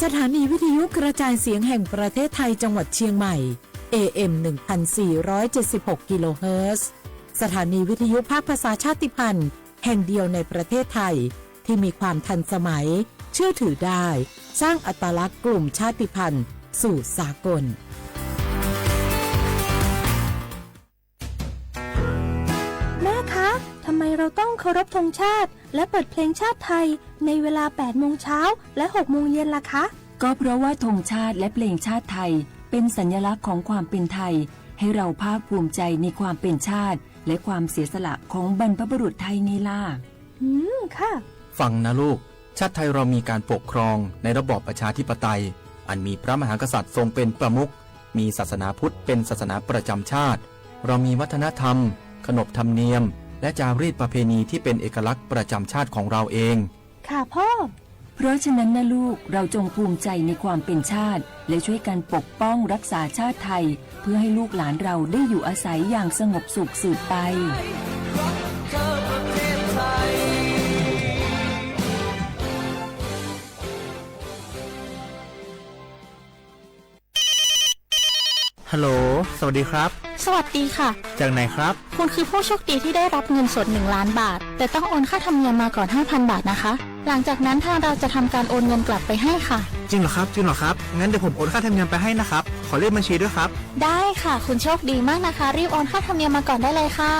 สถานีวิทยุกระจายเสียงแห่งประเทศไทยจังหวัดเชียงใหม่ เอ เอ็ม หนึ่งพันสี่ร้อยเจ็ดสิบหก กิโลเฮิรตซ์ สถานีวิทยุภาคภาษาชาติพันธุ์แห่งเดียวในประเทศไทย ที่มีความทันสมัย เชื่อถือได้ สร้างอัตลักษณ์กลุ่มชาติพันธุ์สู่สากล แม่คะ ทำไมเราต้องเคารพธงชาติ และเปิดเพลงชาติไทย ในเวลาแปดโมงเช้า และหกโมงเย็นล่ะคะ ก็เพราะว่าธงชาติและเพลงชาติไทย เป็นสัญลักษณ์ของความเป็นไทย ให้เราภาคภูมิใจในความเป็นชาติ และความเสียสละของบรรพบุรุษไทยไงล่ะ อืม ค่ะ ฟังนะลูก ชาติไทยเรามีการปกครองในระบอบประชาธิปไตย อันมีพระมหากษัตริย์ทรงเป็นประมุข มีศาสนาพุทธเป็นศาสนาประจำชาติ เรามีวัฒนธรรม ขนบธรรมเนียม และจารีตประเพณีที่เป็นเอกลักษณ์ประจำชาติของเราเอง ค่ะพ่อ เพราะฉะนั้นนะลูก เราจงภูมิใจในความเป็นชาติ และช่วยกันปกป้องรักษาชาติไทย เพื่อให้ลูกหลานเราได้อยู่อาศัยอย่างสงบสุขสืบไป ฮัลโหล สวัสดีครับ สวัสดีค่ะ จากไหนครับ คุณคือผู้โชคดีที่ได้รับเงินสดหนึ่งล้านบาท แต่ต้องโอนค่าธรรมเนียมมาก่อนห้าพันบาทนะคะ หลังจากนั้นทางเราจะทำการโอนเงินกลับไปให้ค่ะ จริงเหรอครับ จริงเหรอครับ งั้นเดี๋ยวผมโอนค่าธรรมเนียมไปให้นะครับ ขอเลขบัญชีด้วยครับ ได้ค่ะ คุณโชคดีมากนะคะ รีบโอนค่าธรรมเนียมมาก่อนได้เลยค่ะ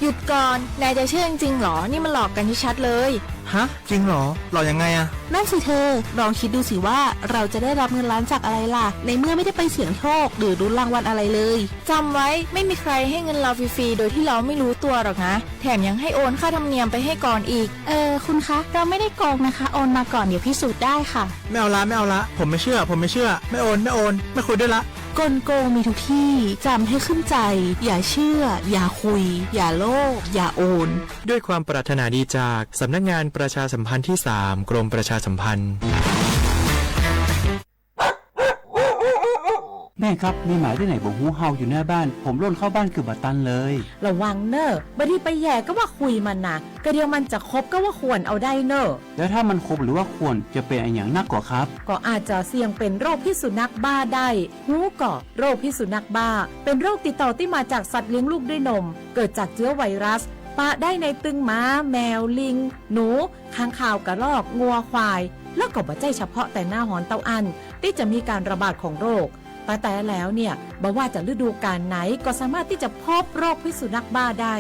หยุดก่อน นายจะเชื่อจริงๆหรอ นี่มันหลอกกันชัดๆเลย ฮะ จริงเหรอ หลอกยังไงอะ นั่นสิเธอ ลองคิดดูสิว่าเราจะได้รับเงินล้านจากอะไรล่ะ ในเมื่อไม่ได้ไปเสี่ยงโชคหรือลุ้นรางวัลอะไรเลย จำไว้ ไม่มีใครให้เงินเราฟรีๆโดยที่เราไม่รู้ตัวหรอกนะ แถมยังให้โอนค่าธรรมเนียมไปให้ก่อนอีก เออ คุณคะ เราไม่ได้โกงนะคะ โอนมาก่อน เดี๋ยวพิสูจน์ได้ค่ะ ไม่เอาละ ไม่เอาละ ผมไม่เชื่อ ผมไม่เชื่อ ไม่โอน ไม่โอน ไม่คุยด้วยละ กลโกงมีทุกที่ จำให้ขึ้นใจ อย่าเชื่อ อย่าคุย อย่าโลภ อย่าโอน ด้วยความปรารถนาดีจากสำนักงานประชาสัมพันธ์ที่สาม กรมประชาสัมพันธ์ แม่ครับ มีหมาที่ไหนผมหูเห่าอยู่หน้าบ้าน ผมล่นเข้าบ้านเกือบบ่ตันเลย ระวังเนอะ บดีไปแหย่ก็ว่าคุยมันนะ กระเดียวมันจะขบก็ว่าข่วนเอาได้เนอะ แล้วถ้ามันขบหรือว่าข่วนจะเป็นอะหยังนักก่อครับ ก็อาจจะเสี่ยงเป็นโรคพิษสุนัขบ้าได้ รู้ก่อ โรคพิษสุนัขบ้า เป็นโรคติดต่อที่มาจากสัตว์เลี้ยงลูกด้วยนม เกิดจากเชื้อไวรัส ปะได้ในตึงหมา แมว ลิง หนู ค้างคาว กระรอก งัว ควาย แล้วก็บ่ใช่เฉพาะแต่หน้าฮ้อนเต้าอั้นที่จะมีการระบาดของโรค แต่แต่แล้วเนี่ย บ่ว่าจะฤดูกาลไหนก็สามารถที่จะพบโรคพิษสุนัขบ้าได้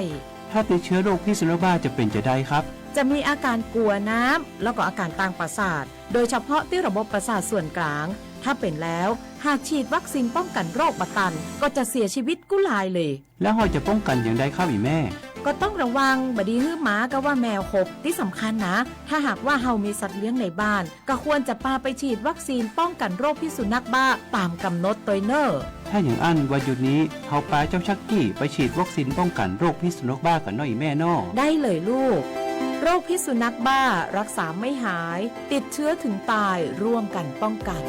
ถ้าติดเชื้อโรคพิษสุนัขบ้าจะเป็นจะใดครับ จะมีอาการกลัวน้ำ แล้วก็อาการทางประสาท โดยเฉพาะที่ระบบประสาทส่วนกลาง ถ้าเป็นแล้ว หากฉีดวัคซีนป้องกันโรคบ่ตัน ก็จะเสียชีวิตกู้ลายเลย แล้วเฮาจะป้องกันอย่างใดครับอีแม่ ก็ต้องระวัง บ่ดีหื้อหมากับว่าแมวขบ ที่สำคัญนะ ถ้าหากว่าเฮามีสัตว์เลี้ยงในบ้าน ก็ควรจะปาไปฉีดวัคซีนป้องกันโรคพิษสุนัขบ้าตามกำหนดตวยเนอร์ ถ้าอย่างอั้นวันหยุดนี้ เฮาปาเจ้าชักกี้ไปฉีดวัคซีนป้องกันโรคพิษสุนัขบ้ากันเนาะอีแม่เนาะ ได้เลยลูก โรคพิษสุนัขบ้ารักษาไม่หาย ติดเชื้อถึงตาย ร่วมกันป้องกัน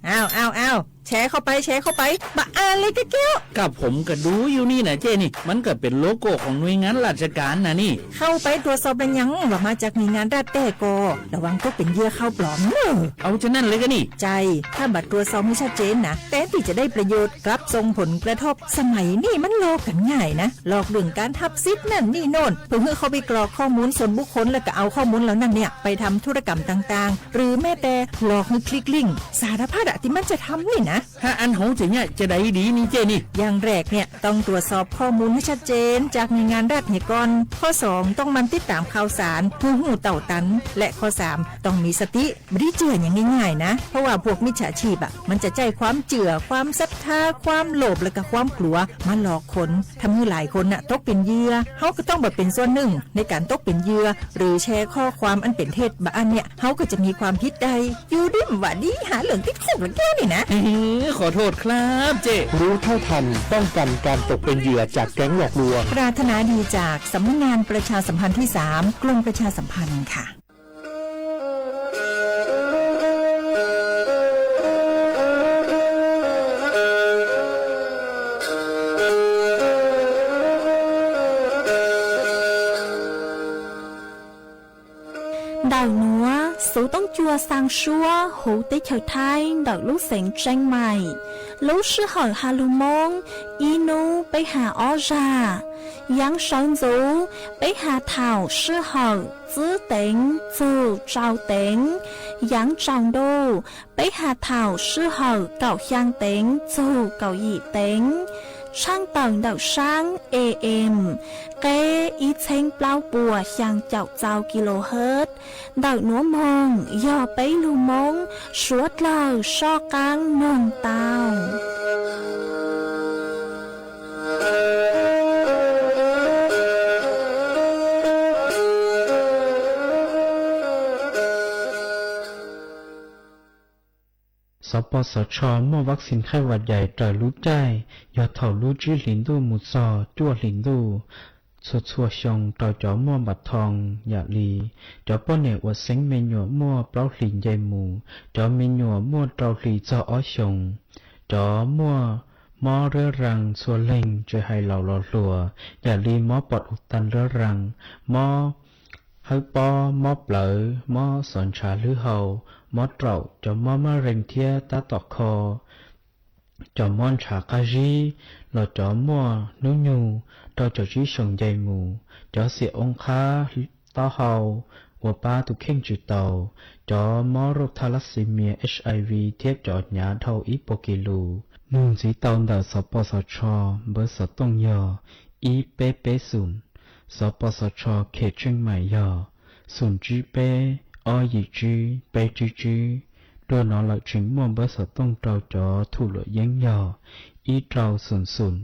อ้าว อ้าว อ้าว แชร์เข้าไป แชร์เข้าไป บ่อ่านเลยกะเกี้ยว กับผมก็ดูอยู่นี่นะเจ้นี่ มันก็เป็นโลโก้ของหน่วยงานราชการนะนี่ เข้าไปตรวจสอบเป็นหยังว่ามาจากหน่วยงานรัฐแท้ก่อ ระวังตกเป็นเหยื่อข่าวปลอมเนอะ เอาจะนั่นเลยกะนี่ ใช่ ถ้าบ่ตรวจสอบให้ชัดเจนนะ แทนที่จะได้ประโยชน์ กลับส่งผลกระทบ สมัยนี้มันหลอกกันง่ายนะ หลอกเรื่องการหับสิทธิ์นั่นนี่โน่น เพื่อให้เข้าไปกรอกข้อมูลส่วนบุคคลแล้วก็เอาข้อมูลเหล่านั้นเนี่ยไปทำธุรกรรมต่างๆ หรือแม้แต่หลอกให้คลิกลิงก์ สารพัดอะที่มันจะทำนี่นะ ถ้าอันเฮาจะเนี่ยจะได้ดีนี่เจ้นี่ อย่างแรกเนี่ยต้องตรวจสอบข้อมูลให้ชัดเจนจากหน่วยงานรัฐเหียก่อน ข้อสองต้องหมั่นติดตามข่าวสารเพื่อฮู้เต้าตัน และข้อสามต้องมีสติ บ่ได้เชื่ออย่างง่ายๆนะ เพราะว่าพวกมิจฉาชีพอะมันจะใช้ความเชื่อ ความศรัทธา ความโลภ และก็ความกลัวมาหลอกคน ทำให้หลายคนน่ะตกเป็นเหยื่อ เฮาก็ต้องบ่เป็นส่วนหนึ่งในการตกเป็นเหยื่อ หรือแชร์ข้อความอันเป็นเท็จบ่อันเนี่ย เฮาก็จะมีความผิดได้ อยู่ดีบ่ดี หาเรื่องติดคุกละแกนี่นะ เฮ้ย ขอโทษครับเจ้ รู้เท่าทันป้องกันการตกเป็นเหยื่อจากแก๊งหลอกลวง ปรารถนาดีจากสำนักงานประชาสัมพันธ์ที่สาม กรมประชาสัมพันธ์ค่ะ Ntawm nuav, Xuv Toob Cua xaa suab huv teb chaws Thaib ntawm lub xeev Tseeb Maim. Lub sij hawm has lug Moob, ib nub peb has ob zag. Yaav sawv ntxuv, peb has thaum sij hawm tsib teev txug rau teev. Yaav tsaus ntuj, peb has thaum sij hawm kaum xyaa teev txug kaum yim teev. Tshaaj tawm ntawm saab A M, qeb ib txheeb plaub puas xyaa caum txau kilohertz. Ntawm nuav moog yog peb lug Moob suav dlawg soj qaab noog tau. Xov Pos Xov Tsho muaj vaccine qhaib vas dais raws lub caij yog thaum lub tsib hlis ntuj mus txog cuaj hlis ntuj txhua txhua xyoo rau cov muaj npam thoo, yam li cov poj niam uas xeeb me nyuam muaj plaub hlis nce mus, cov me nyuam muaj rau hlis txog ob xyoos, cov muaj mob riab raa txhua leeg tsis hais laus los hluas, yam li mob pom u ta riab raa, mob hawb pob, mob plawv, mob xov ntshav hlwb hau, mob raum, cov mob mab rees thiab tab tom kho, cov mob ntshav qab zib, los cov muaj hnub nyoog rau caum tsib xyoos nce mus, cov xiam oo qhab, taub hau uas pab tus kheej tsis tau, cov mob rauj thalassemia, H I V thiab cov hnyav dhau ib puas kis lus. Nug ntxiv tau ntawm Xov Pos Xov Tsho npawb xov tooj yog ib peb peb xoom. Xov Pos Xov Tsho khev Tseej Maim yog xoom tsib peb ob yim tsib peb tsib tsib. Dua no lawm tseem muaj npawb xov tooj rau cov thum luam yeeb yog ib rau xoom xoom,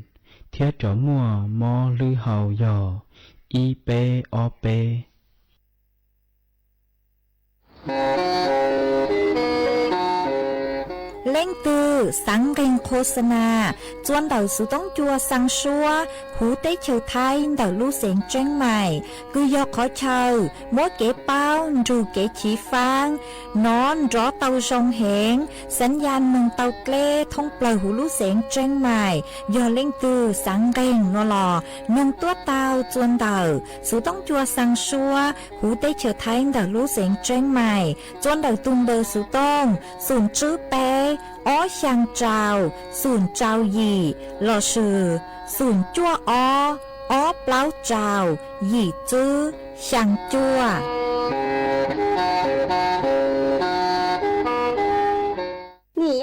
thiab cov muaj mob hlwb hau yog ib peb ob peb. Leej twg xaav nqee qho xa nas txua ntawm Xuv Toob Cua xaa suab huv teb chaws Thaib ntawm lub xeev Tseeb Maim, kws yog qhov chaw muab kev paub nrug kev chiv faab nov nrov tau zoo heev, xaav ya noog tau dleb thoob plawg huv lub xeev Tseeb Maim. Yog leej twg xaav nqeeg no los noog tuab tau txua ntawm Xuv Toob Cua xaa suab huv teb chaws Thaib ntawm lub xeev Tseeb Maim txua ntawm tug npawb xuv tooj xoom tsib peb ob xyaa rau xoom rau yim lossis xoom cuaj ob ob plaub rau yim tsib xyaa cuaj. Nim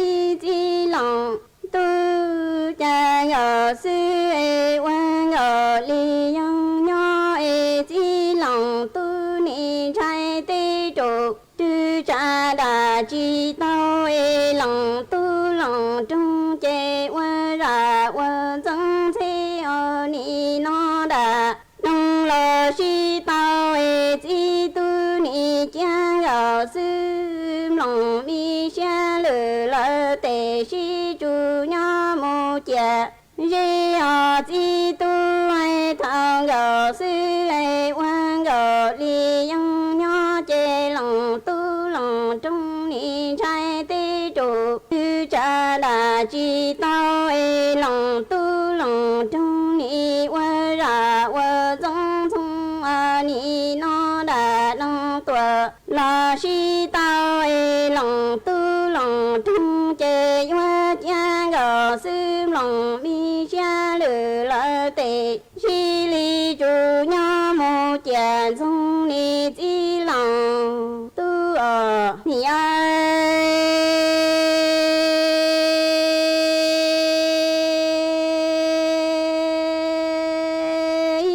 ib txij loos tub cas yog xwb es ua nkaus li yog nyob es txij loos tub nim ntshai tej tsaus twb tsa dam tsis tau es loos tub loos roog ces ua zam ua ntxeeb txheb os nim no dam noog los sib tau es txij tub nim cia nkaus xwb mloog mi siab lwm lawv tes sib tsuas nyob mus ciam zeb os txij tub es thaum nkaus xwb es ua nkaus li yeej nyob ces loos tub loos roog nim ntshai tej tsaus twb tsa dam tsis tau es loos tub loos roog nim ua zam ua ntxeeb txhob nim no dam noog tuam los sib tau es loos tub loos roog ces yuav cia nkaus xwb mloog mi siab lwm lawv tes sib li tsuas nyob mus ciam ntxoog nim txij loos tub os nim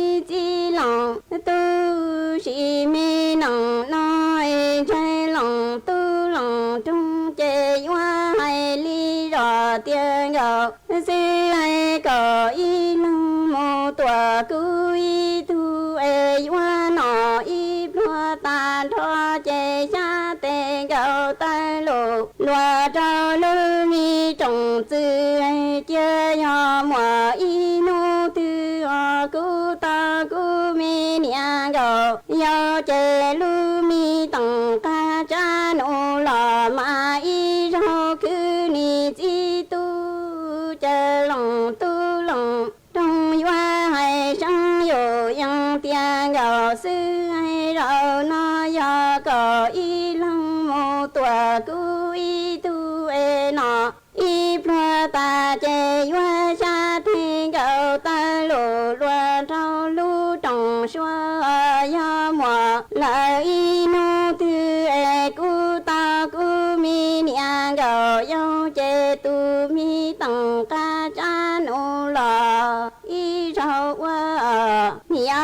ib txij loos tub sim me noom no es ntshai loos tub loos roog ces yuav hais li zos tias nkaus xwb es kom ib leeg mus tuam kuv ib tug es yuav nom ib pluag tag nrho ces xyab tes nkaus tawg lus luag rau lub me tsoom txwv cia yog muaj ib hnub twg os kuv tau kuv me niam nkaus yau ces lub me toom qab tsab nus los mas ib zaug khwv nim txij tub tuam kub ib tug es no ib pluag tas ces yuav xya teg nkaus tawg lus luag rau lub rooj sua. Yog muaj lawm ib hnub twg es kuv tau kuv me niam nkaus yau ces tus me teem qab tsa num los ib zaug ua niam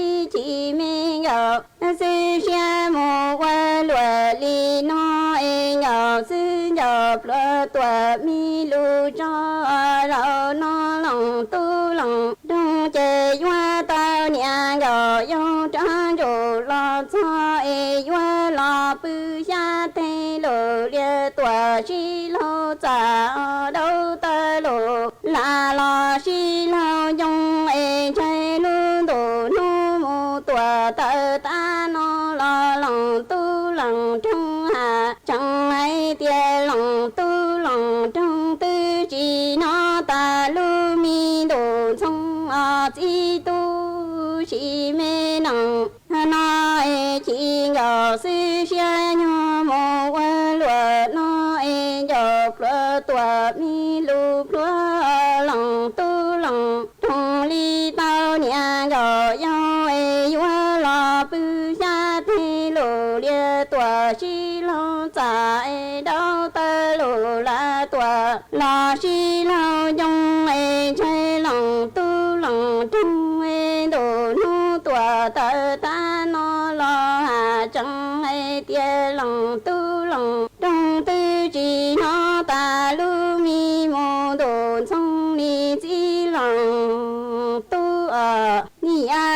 ib chim me nkaus xwb siab mus ua luam li no es nkaus xwb nkaus pluag tuam me lus tso. Zaum no lees tub lees nroog ces yuav tau niam nkaus yau rov ntsum los txog es yuav los pw xyab teg lus lias tuam sib laug txam dau tawg lus lam los sib laug ncoo es ntshai lub ntuj hnub mus tuam tawg tab no los lees tub lees nroog has tsees hais tias lees tub lees nroog twb tsis hnov tas lub me ntus ntxhoo os txiv tub sis me nees no es chim nkaus xwb siab nyog mus ua luam no es ncaus pluag tuam me lus pluag lees tub lees nroog li tau niam nkaus yau es yuav los pw xyab teg lus lias tuam sib laug txam es dau tawg lus lam tuam los sib laug ncoo es ntshai lees tub lees nroog es ntuj hnub tuam tawg tab no los has tsees hais tias lees tub lees nroog twb tsis hnov tas lub me mus ntus ntxhoo li txiv lees tub os niam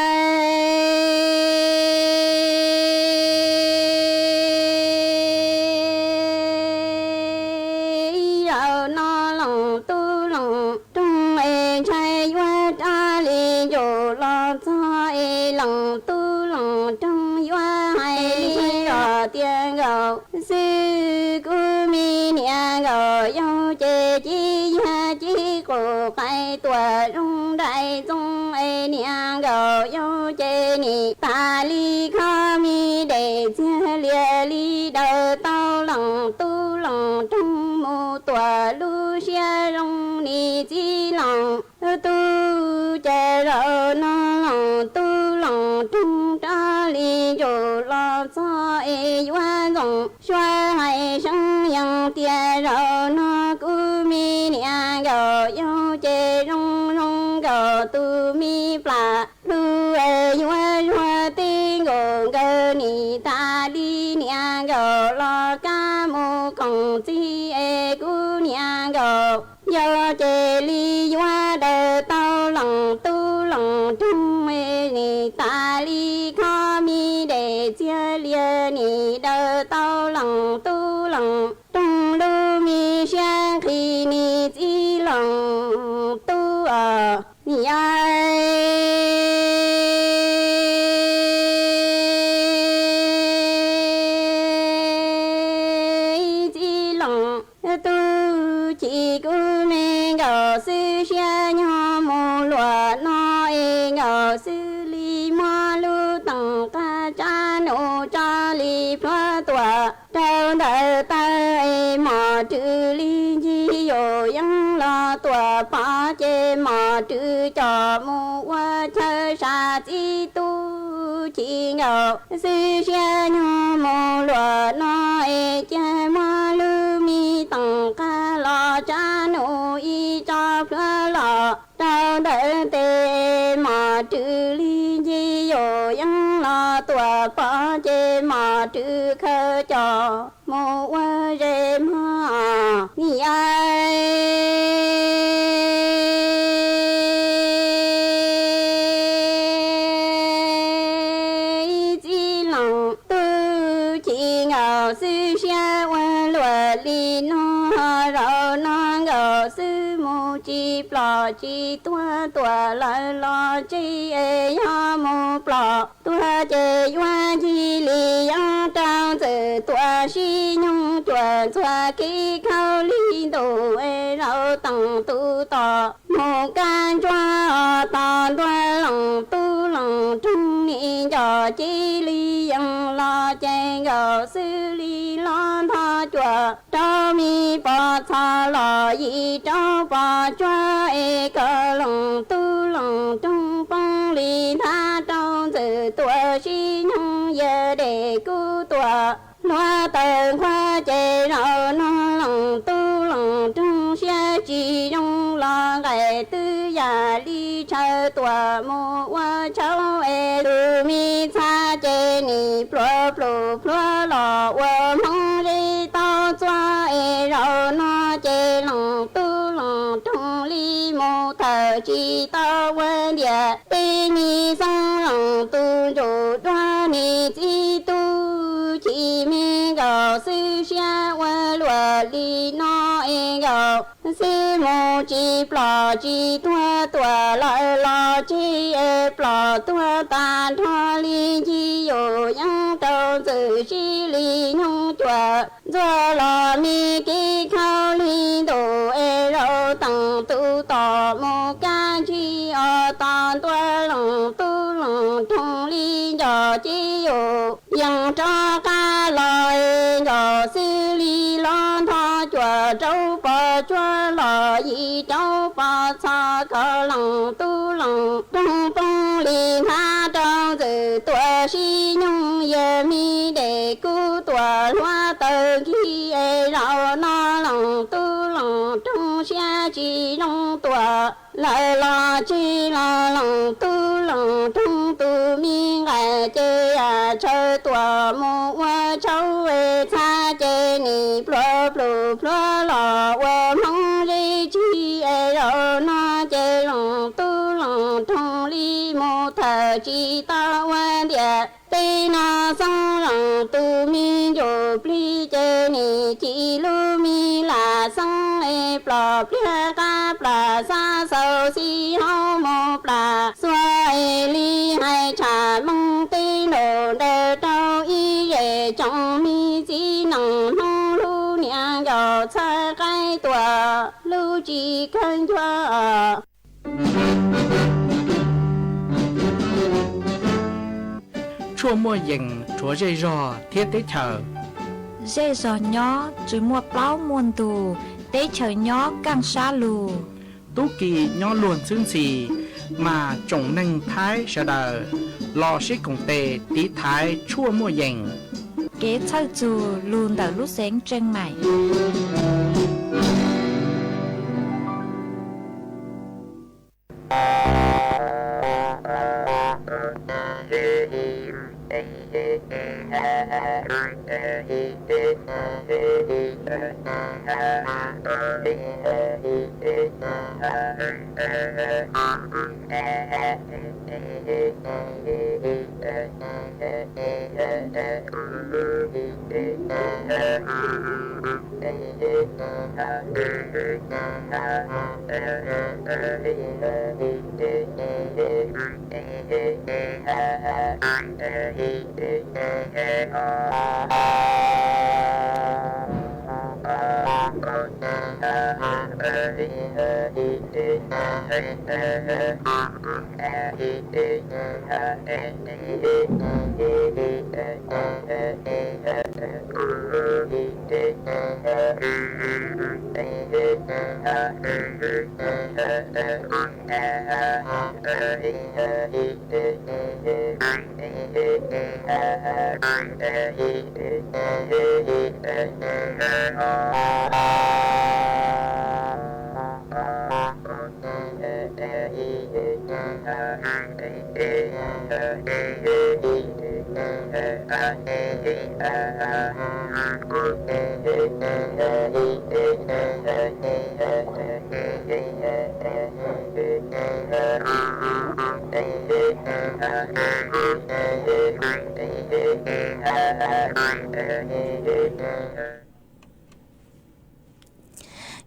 ib zaug no lees tub lees nroog es ntshai yuav rov li ncaus los txog es lees tub lees nroog yuav hais li os tias nkaus xwb kuv me niam nkaus yau ces cib yag cib qus qais tuam zoo nraim txoov es niam nkaus yau ces nim tas li khob me dej txiag lias li daws tau lees tub lees nroog mus tuam lub siab zoo li txiv lees tub ces zaum no lees tub lees nroog rov li ncaus los txog es yuav ntxoov suab hais seeb yees tias zaum no kuv me niam nkaus yau ces zoo zoo nkaus tus me plam lug es yuav zuag teb nkaus nkawd nim tas li niam nkaus los kab mus koom txiv es kuv niam nkaus yau ces li yuav daws tau lees tub lees nroog es nim tas li khob me dej txiag lias nim daws tau lees tub lees nroog lub me siab nqhis li txiv lees tub os niam txiv lees tub chim kuv me nkaus xwb siab nyog mus luam no es nkaus xwb li muab lub teem qab tsa num tso li plhuav tuam rau ntawm taw es mos rwg li ncig yus yeeb los tuam pov ces mos rwg coj mus ua chaw sam txiv tub chim nkaus xwb siab nyog mus luam no es cia muab lub me teem qab los tsa num ib tso plhuav los rau ntawm tes mos rwg li ncig yus yeeb los tuam pov ces mos rwg khaws coj mus ua zes mog niam txiv lees tub chim nkaus xwb siab ua luam li no zaum no nkaus xwb mus tsis plom tsis tuag tuam lawv los tsis es yog mus plom tuag ces yuav ncig li yeeb rau ntxwm tuam sib nyoog cuam ntxuag kev khaub lig ntuj es zaum teem tus tom Mus kab ntsuab tos ntua leej tub leej roog, nim nco cia li yees los ces nkaus xws li los ntho cuam rau me pos txho los yim rau pos tsuag es kom leej tub leej roog poob li thab rau ntxwm tua sib nyoog yawg dej kub tua hluav taws nqhuab ces zaum no leej tub leej roog siab tsis zoo los nqaim twb yam li tshaw tuam mus ua tshauv es tus me txha ces nim pluav plum plhuav los ua hmoov zeb tau txua es zaum no ces leej tub leej roog li mus thawm tsis tau ua ntiam tib ni xeeb leej tus ntsuj duab nim txib tub chim me nkaus xwb siab ua luam li no es nkaus xwb mus tsis plom tsis tuag tuam lawm los tsis plom tuag tas nrho li ncig yus yeeb rau ntxwm sib li nyoog cuam ntxuag los me kev khaub li ntus es zaum teem tus tom mus kab ntsis os tos ntua leej tub leej roog li nco cia yus yees rov qab los es nco xws li los ntho cuam rau pos tsuag los yim rau pos txho kom leej tub leej roog poob li thab rau ntxwm tua sib nyoog yawg me dej kub tua hluav taws nkig es zaum no leej tub leej roog siab tsis zoo tuam lawm los tsis los leej tub leej roog tus me nqaim ces tshaw tuam mus ua tshauv es txha ces nim pluav plum plhuav los ua hmoov zeb tsis es zaum no ces leej tub leej roog li mus thawm tsis tau ua ntiam teb no xeeb leej tus me ntsuj plig ces nim ci lub me lam xeeb es plom pliag qab plam xab xaus xib hauv mus plam xuas es li hais tsham meej teb nraum nraws rau ib zes tsoom me txiv neej Hmoob hlub niam nkaus txhawj qaib tuam lub tsis kawg ncuab. Tshuaj muaj yees rhuav zej zog thiab teb chaws. Zej zog nyob tsis muaj plaub muaj ntug, teb chaws nyob kaaj sab lug. Tub ki nyob luag ntxhwb ntxhi, mas tsoom neeg Thaib sawv daws los sib koom tes tiv thaiv tshuaj muaj yees. Kev txhawj txug lug ntawm lub xeev Tseej Maim.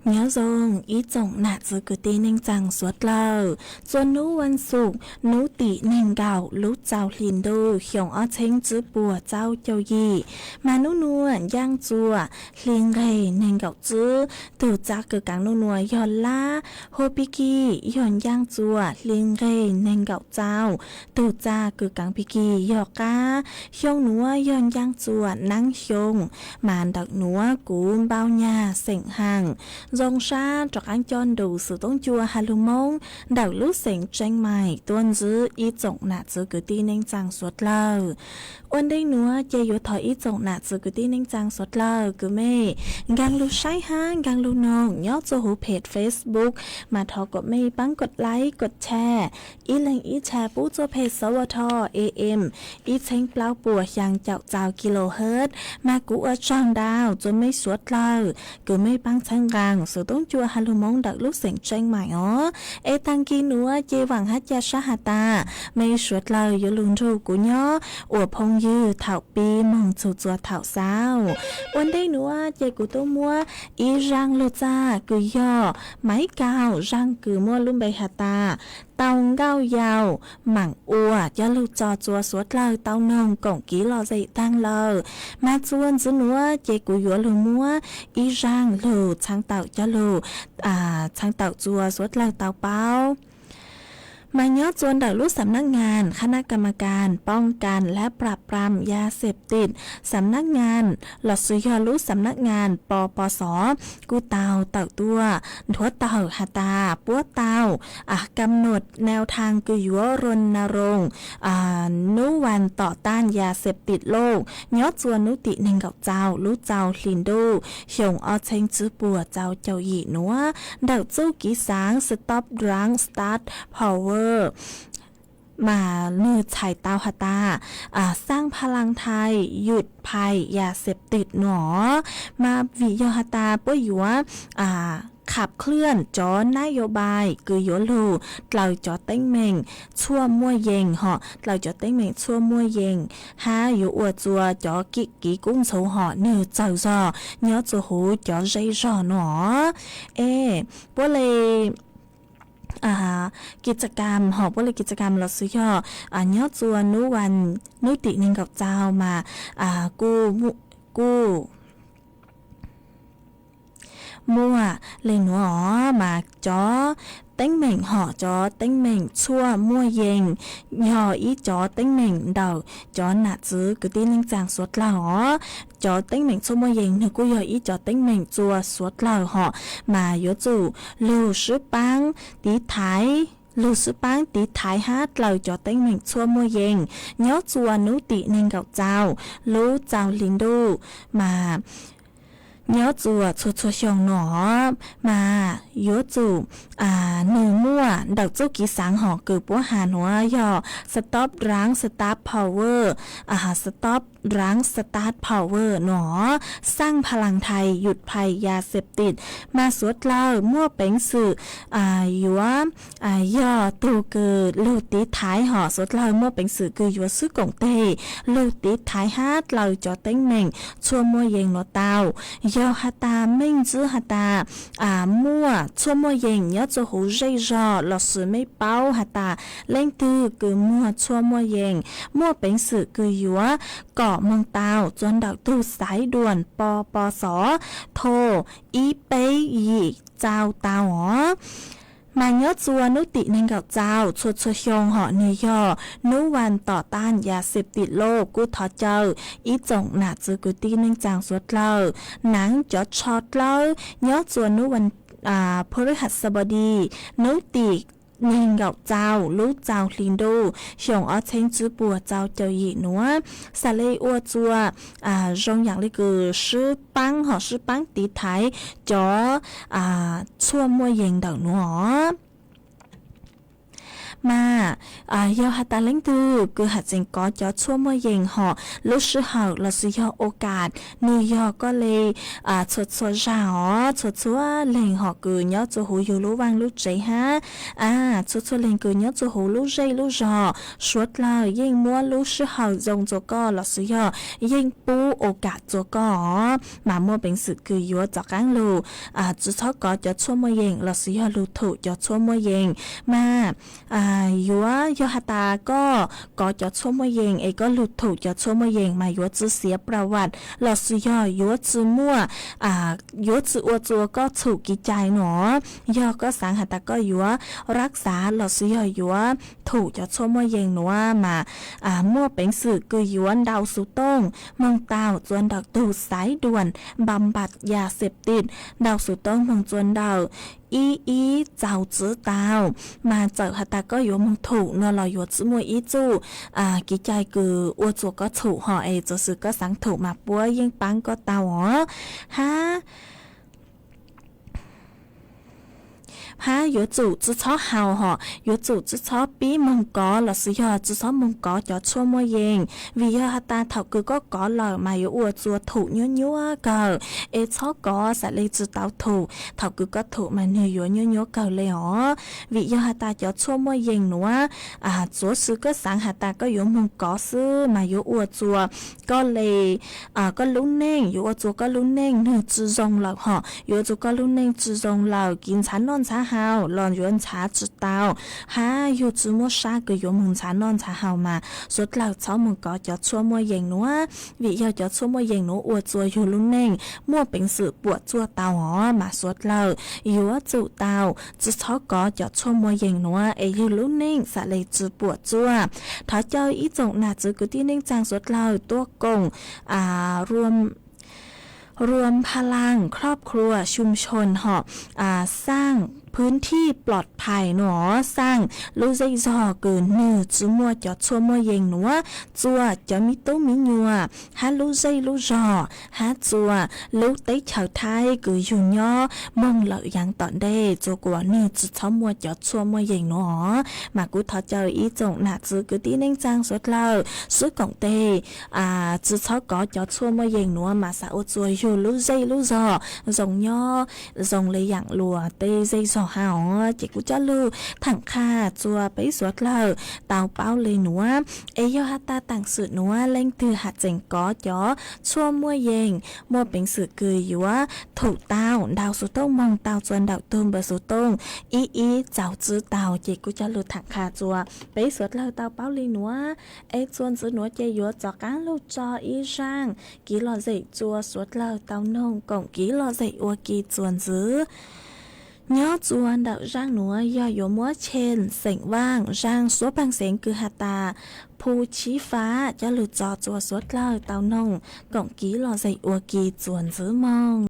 Nyob zoo ib tsoom nam txwv kwv tij neej tsaa suav dlawg, txua nub vaj xum nub tim neeg nkaum lub txaus hli ntuj xyoo ob txheeb tsib puas txaub caug yim, mas nub nuav ncaaj txua hli nqeg neeg nkaum tsib, tug txaa kws kaav nub nuav yog lab, hua pig kig yog ncaaj txua hli nqeg neeg nkaum txaus, tug txaa kws kaav pig kig yog qab. Xyoo nuav yog ncaaj txua naab xyoo, mas ntawm nuav kuv npau nyag xeem haas zoo sab rov qaab coj nrug xwm toob cua has lug Moob ntawm lub xeem Tseeb Maim tuaj ntsib ib tsoom nam txwv kwv tij neej tsaa suav dlawg. Ua ntej nuav ces yuav thov ib tsoom nam txwv kwv tij neej tsaa suav dlawg kws mej nkaag lug saib hab nkaag lug noog nyob txua huv peg Facebook, mas thov kuas mej paab kuas like kuas share, ib leeg ib share pub txua peg sawv ua tho A M ib txheeb plaub puas xyaa caum txaus kilohertz, mas kuv ua tsaug ntau txua mej suav dlawg kws mej paab txhawb nqaa xwm toob cua has lug Moob ntawm lub xeem Tseeb Maim os. Es taag kis nuav ces vaam hab ca sab has tas mej suav dlawg yuav lug nrug kuv nyob ua phooj ywg thaum pib moog txug txua thaum xaus. Ua ntej nuav ces kuv tub muab ib zaaj lug txaj kws yog Maiv Kaum, zaaj kws muaj lub npe has tas Tau Nkauj Yau Maam Ua coj lug tso txua suav dlawg tau noog koom kiv lom zem taag lawm. Mas txua ntxiv nuav ces kuv yuav lug muab ib zaaj lug txhab tawm coj lug txhab tawm txua suav dlawg tau paub. Mas nyob txua ntawm lub xam nab ngas khab nab kam mas kas poob kas lab pram pram ya xem tim xam nab ngas los sis yog lub xam nab ngas P P S kuj tau tawm tuaj nthuav tawm has tas puab tau kam nuam nau thas kws yuav ro na roos nub vas tom taj ya xem tim loj nyob txua nub tim neeg nkaum txaus lub txaus hli ntuj xyoo ob txheeb tsib puas txaus caum yim nuav ntawm txuj kev xaav Stop Drug Start Power. Mas nwg txhais tau has tas xaaj pha laas thais yum phais ya xem tim nuav, mas vim yog has tas puab yuav kham khluaj cov nab yau npais kws yuav lug dlaws cov teeb meem tshuaj muaj yees hom dlaws cov teeb meem tshuaj muaj yees hab yuav ua txua cov kim kiv kub ntxhuv hom nwg txawg zog nyob txua huv cov zej zog nuav. Es puab le kis txas kam hom puab le kis txas kam los xwv yog nyob txua nub vas nub tim neeg nkaum txaus mas kuj muaj le nuav os, mas cov teeb meem hom cov teeb meem tshuaj muaj yees yog ib cov teeb meem ntawm cov nam txwv kwv tij neej tsaa suav dlawg os. Cov teeb meem tshuaj muaj yees nwg kuj yog ib cov teeb meem txua suav dlawg hom, mas yuav tsum lug sib paab tiv thaiv, lug sib paab tiv thaiv hab dlaws cov teeb meem tshuaj muaj yees nyob txua nub tim neeg nkaum txaus lub txaus hli ntuj, mas nyob txua txhua txhua xyoo nuav, mas yuav tsum nwg muaj ntawm txuj kev xaav hom kws puab has nuav yog Stop Drug Start Power, Stop Drug Start Power nuav, xaaj pha laas thais yum phais ya xem tim, mas suav dlawg muaj peev xwm yuav yog tug kws lug tiv thaiv hom suav dlawg muaj peev xwm kws yuav xwb koom teg lug tiv thaiv hab dlaws cov teeb meem tshuaj muaj yees nuav tau. Yog has tas mej ntxwb has tas muaj tshuaj muaj yees nyob txua huv zej zog los sis mej paub has tas leej twg kws muag tshuaj muaj yees, muaj peev xwm kws yuav kom moog tau txua ntawm tug xaiv duam P P S thov ib peb yim txaus tau os. Mas nyob txua nub tim neeg nkaum txaus txhua txhua xyoo hom nwg yog nub vas tom taj ya xem tim loj, kuj thov caw ib tsoom nam txwv kwv tij neej tsaa suav dlawg naav cov tsho dlawb nyob txua nub vas phu rwg has xa npos dis nub tim neeg nkaum txaus lub txaus hli ntuj xyoo ob txheeb tsib puas txaus caum yim nuav, xaav le ua txua zoo yaam le kws sib paab hom sib paab tiv thaiv cov tshuaj muaj yees ntawm nuav os. Mas yog has tas leej twg kws has tseem kov cov tshuaj muaj yees hom lub sij hawm lossis yog ua kam, nwg yog koj le txhua txhua zag os, txhua txhua leeg hom kws nyob rua huv yug lub vaaj lub tsev hab, a, txhua txhua leeg kws nyob rua huv lub zej lub zog, suav dlawg yeej muab lub sij hawm zoo rua koj lossis yog yeej pub ua kam rua koj os, mas muaj peev xwm kws yuav rov qaab lug tsi txhob kov cov tshuaj muaj yees lossis yog lug thum cov tshuaj muaj yees. Mas yuav yog has tas koj kov cov tshuaj muaj yees es koj lug thum cov tshuaj muaj yees mas yuav tsi xiav pla vam lossis yog yuav tsi muaj, yuav tsi ua rua koj txhum kev cai no. Yog koj xaav has tas koj yuav rab xav lossis yog yuav thum cov tshuaj muaj yees nuav mas muaj peev xwm kws yuav ntau xuv tooj moog tau rua ntawm tug xaiv duam npa npa ya xeem tim, ntau xuv tooj moog rua ntawm ib ib txaus tsi tau. Mas txawm has tas koj yuav moog thum no los yuav tsi muaj ib txuj kev cai kws ua rua koj thum hom es txawm koj xaav thum mas puab yeej paab koj tau os. Hab hab yuav tsum tsi txhob haus hom yuav tsum tsi txhob pib moog kov lossis yog tsi txhob moog kov cov tshuaj muaj yees, vim yog has tas thaum kws koj kov lawm mas yuav ua rua thum nyuab nyuab kawg, es txhob kov xam le tsi tau thum, thaum kws koj thum mas nwg yuav nyuab nyuab kawg le os. Vim yog has tas cov tshuaj muaj yees nuav, txuav si koj xaav has tas koj yuav moog kov xwb mas yuav ua rua koj le koj lub neej, yuav ua rua koj lub neej nwg tsi zoo lawm hom yuav ua rua koj lub neej tsi zoo lawm, kev ntshaw noj ntshaw haus los yuav ntshaw tsi tau, hab yug tsi muaj sab kws yuav moog ntshaw noj ntshaw haus mas suav dlawg txhob moog kov cov tshuaj muaj yees nuav, vim yog cov tshuaj muaj yees nuav ua rua yug lub neej muaj peev xwm puam tsuaj tau os, mas suav dlawg yuav tsum tau tsi txhob kov cov tshuaj muaj yees nuav es yug lub neej xam le tsi puam tsuaj. Thov caw ib tsoom nam txiv kwv tij neej tsaa suav dlawg tuaj koom รวมพลังครอบครัว ชุมชน hom saaj พื้นที่ปลอดภัย no, saaj lub zej zog kws nwg tsi muaj cov tshuaj muaj yees nuav, txua cov miv tub miv nyuam hab lub zej lub zog hab txua lub teb chaws Thaib kws yug nyob moog lawm yaav tom ntej, txua kuas nwg tsi txhob muaj cov tshuaj muaj yees nuav os. Mas kuv thov caw ib tsoom nam txiv kwv tij neej tsaa suav dlawg sib koom tes tsi txhob kov cov tshuaj muaj yees nuav mas xaav ua rua yug lub zej lub zog zoo nyob zoo le yaam luas tej zej zog hab os. Ces kuv coj lug thaam qha rua peb suav dlawg tau paub le nuav. Es yog has tas taam sim nuav leej twg has tseem kov cov tshuaj muaj yees, muaj peev xwm kws yuav thum tau ntau xuv tooj moog tau rua ntawm tug npa xuv tooj ib ib txaus tsi tau, ces kuv coj lug thaam qha rua peb suav dlawg tau paub le nuav. Es txuas ntxiv nuav ces yuav rov qaab lug tso ib zaaj kev lom zem rua suav dlawg tau noog koom kev lom zem ua ke txuas ntxiv. Nyob rua ntawm zaaj nuav yog yuav muab Cheem Xeem Vaaj zaaj suab paag xeev kws has tas Phu Chib Fab coj lug tso rua suav dlawg tau noog koom kev lom zem ua ke txuas ntxiv moog.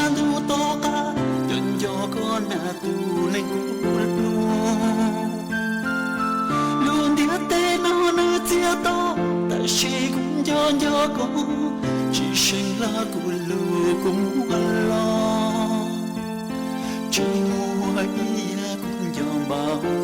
Ntuj tom qab, nco nco koj na tus neeg kuv hlub. Lub ntiaj teb no nws txias to, tab sis kuv nco nco koj, tsis seem hla kuv lub kua muag los, tsis muaj ib yam kuv nco npaum koj.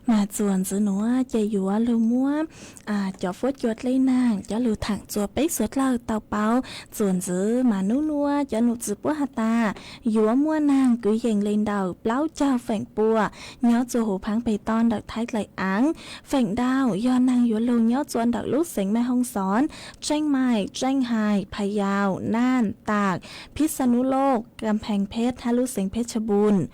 Mas txuas ntxiv nuav ces yuav lug muab cov fuab cua dleb naag cov lug thaam txuas peb xuav dlawg tau paub. Txuas ntxiv mas nub nuav cov num txwv puab has tas yuav muaj naag kwv yees le ntawm plaub caug feem pua nyob txuas huv phaav peg toj ntawm Thaib dlaim aav. Feem ntau yog naag yuav lug nyob txuas ntawm lub xeev Maj Hooj Xoob, Tseej Maim, Tseej Hais, Phas Yaus, Naj, Tam, Phij Xa Nub Loj, Kam Pheej Phej hab lub xeev Phej Tshaj Npun.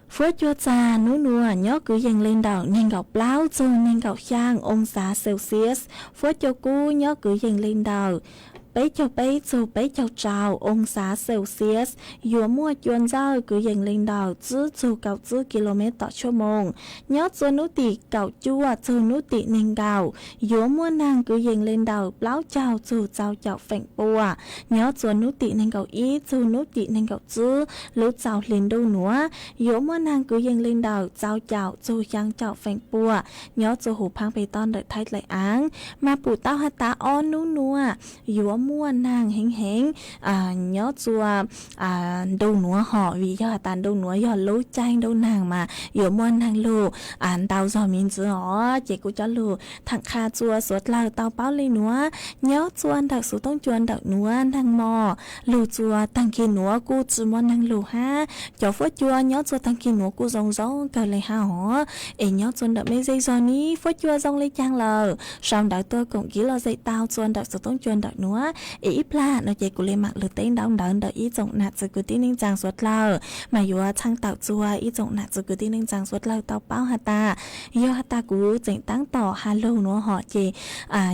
Fuab cua txag nub nuav nyob kwv yees le ntawm neeg nkaum plaub txug neeg nkaum xyaa oo xav Celsius. Fuab cua kub nyob kwv yees le ntawm peb caug peb txug peb caug rau oo xav Celsius, yuav muaj cua ntxawj kwv yees li ntawm tsib txug kaum tsib ki lo mev tom tshuaj moos. Nyob txua nub tim kaum cuaj txug nub tim neeg nkaum, yuav muaj neeg kwv yees li ntawm plaub caug txug txaus caum feem pua. Nyob txua nub tim neeg nkaum ib txug nub tim neeg nkaum tsib lub txaus hli ntuj nuav, yuav muaj neeg kwv yees li ntawm txaus caum txug xyaa caum feem pua. Nyob txua huv phaab peg toj ntawm Thaib dlaim aav, mas pum tau has tas ob nub nuav yuav muaj neeg heev heev nyob txua ntu nuav hom, vim yog has tas ntu nuav yog lub caij ntuj nag mas yuav muaj neeg lug ntau zog miv ntxiv os. Ces kuv cov lug thaam qha txua suav dlawg tau paub li nuav. Nyob txua ntawm xuv tooj cua ntawm nuav neeg mos lug txua taag kis nuav kuj tsi muaj neeg lug hab. Cov fuab cua nyob txua taag kis nuav kuj zoo zoo kawg le hab os. Es nyob txua ntawm mej zej zog ni fuab cua zoo le caag lawm, sau ntawv tuaj koom kiv lom zem tau txua ntawm xuv tooj cua ntawm nuav. Es ib plag no ces kuv le maam lug teb ntaub ntawv ntawm ib tsoom nam txwv kwv tij neej tsaa suav dlawg, mas yuav txhaj tawm txua ib tsoom nam txwv kwv tij neej tsaa suav dlawg tau paub has tas, yog has tas kuv tseem taab tom has lug nuav hom ces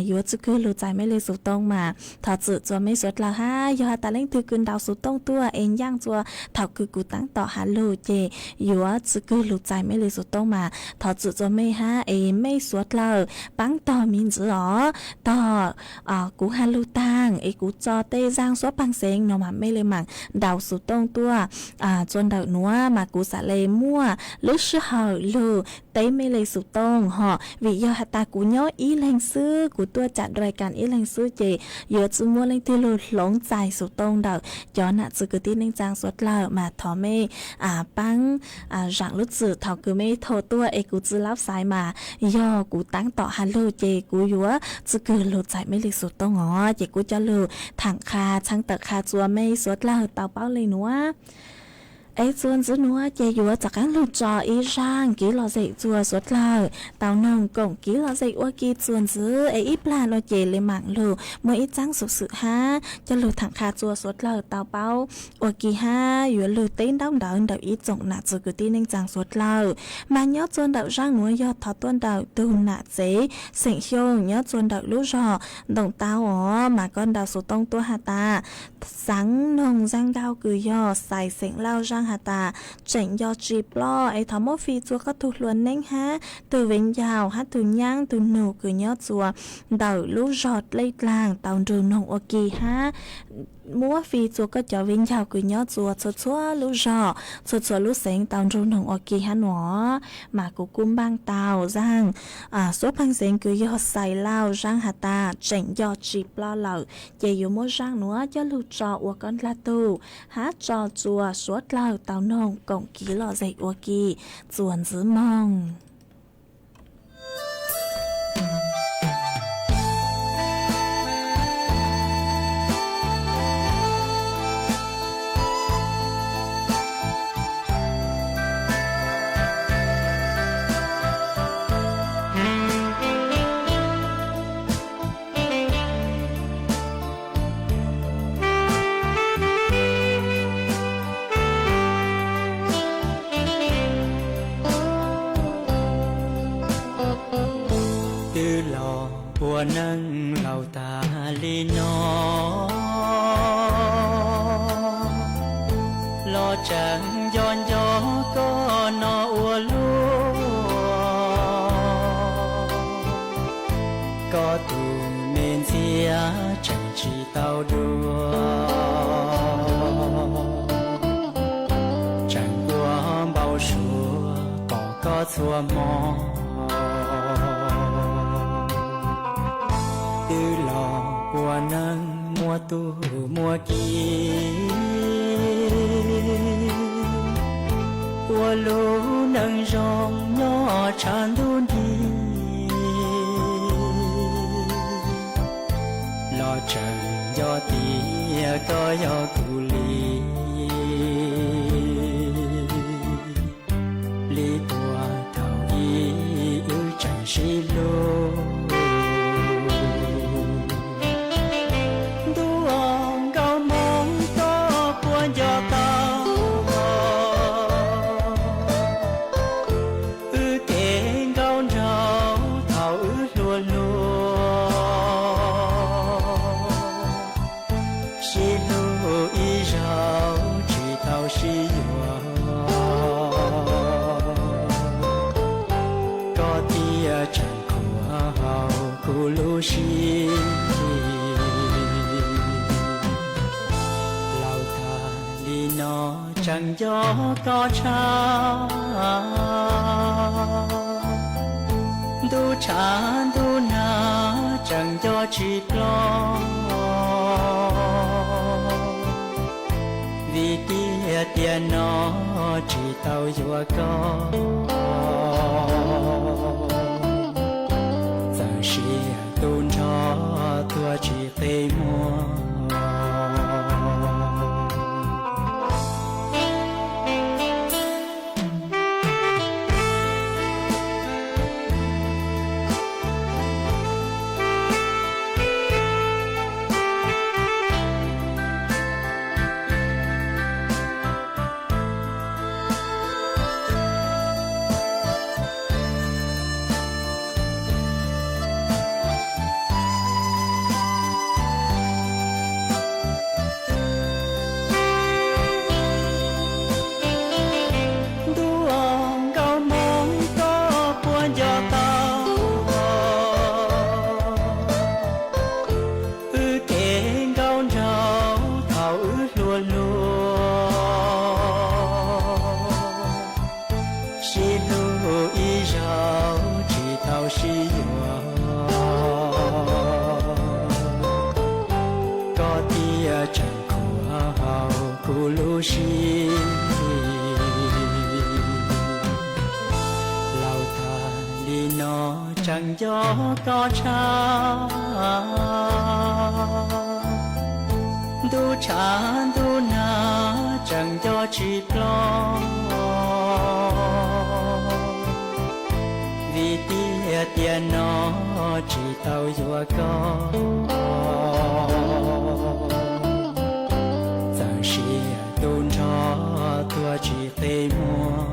yuav tsi kws lug txais mej le xuv tooj mas thov txim txua mej suav dlawg hab. Yog has tas leej twg kws ntaus xuv tooj tuaj es ncaaj txua thaum kws kuv taab tom has lug ces yuav tsi kws lug txais mej le xuv tooj mas thov txim txua mej hab. Es mej suav dlawg paab tog miv ntxiv os, tog kuv has lug taag es kuv tso tej zaaj suab paag xeev no mas mej le maam ntaus xuv tooj tuaj txua ntawm nuav mas kuv xaav le muaj lub sij hawm lug teb mej le xuv tooj hom. Vim yog has tas kuv nyob ib leeg xwb, kuv tuaj cam dai kas ib leeg xwb ces yuav tsi muaj leej twg lug hloov txais xuv tooj ntawm cov nam txwv kwv tij neej tsaa suav dlawg mas thov mej paab zaam lub txim thaum kws mej thau tuaj es kuv tsi laub xaiv mas yog kuv taab tom has lug ces kuv yuav tsi kws lug txais mej le xuv tooj os. Ces kuv cov lug thaam qha txhaj tawm qha txua mej suav dlawg tau paub le nuav. Es txua ntxiv nuav ces yuav rov qaab lug tso ib zaaj kiv lom zem txua suav dlawg tau noog koom kiv lom zem ua ke txua ntxiv. Es ib plag no ces le maam lug muaj ib txaab xuv xwm hab coj lug thaam qha txua suav dlawg tau paub ua ke hab yuav lug teb ntaub ntawv ntawm ib tsoom nam txwv kwv tij neej tsaa suav dlawg. Mas nyob txua ntawm zaaj nuav yog thov tuaj ntawm tug nam tsev xeem Xyooj nyob txua ntawm lub zog Ntoo Taub os, mas koj ntaus xuv tooj tuaj has tas xaav noog zaaj nkauj kws yog Xais xeem Lauj zaaj has tas tseem nco tsi ploj es thov muab fi txua koj tug hlua neeb hab tug viv ncaus hab tug nyaab tug nug kws nyob txua ntawm lub zog Dlej Dlaag tau nrug noog ua ke hab muab fi txua koj cov viv ncaus kws nyob txua txhua txhua lub zog txhua txhua lub xeev tau nrug noog ua ke hab nua. Mas kuv kuj npaaj tau zaaj suab pheej xeev kws yog Xais Lauj zaaj has tas tseem nco tsi ploj lawm, ces yuav muab zaaj nuav coj lug tso ua koj ndlag tug hab tso txua suav dlawg tau noog koom kiv lom zem ua ke txuas ntxiv moog. Twb los ua neej laus tag li no, los tseem nco nco koj no ua luaj. Koj tus me ntxhiab tseem tsis tau dua, tseem ua npau suav pom koj txhua hmo. Twb los ua neej muaj tug muaj ki, ua lub neej zoo nyob tshav ntuj nti, los tseem nco tias koj yog kuv li. Li puag thaum ub wb tseem sib hlub, ntuj nkauj Hmoob koj puas nco tau wb kev nkauj nraug thaum wb hluas hluas. Koj tias tseem khuam hauv kuv lub siab, laus tag li no tseem nco koj tshaj. Ntuj tshav ntuj nag tseem nco tsis ploj, vim tiag tiag no tsis tau yuav koj. Txawm sia tu nrho tuag tsis qe muag. Ntuj aw, nkauj Hmoob koj puas nco tau wb kev nkauj nraug thaum wb hluas hluas, sib hlub ib zaug tsis tau sib yuav. Koj tias tseem khuam hauv kuv lub siab, laus tag li no tseem nco koj tshaj. Ntuj tshav ntuj nag tseem nco tsis ploj, vim tiag tiag no tsis tau yuav koj. Txawm sia tu nrho tuag tsis qe muag.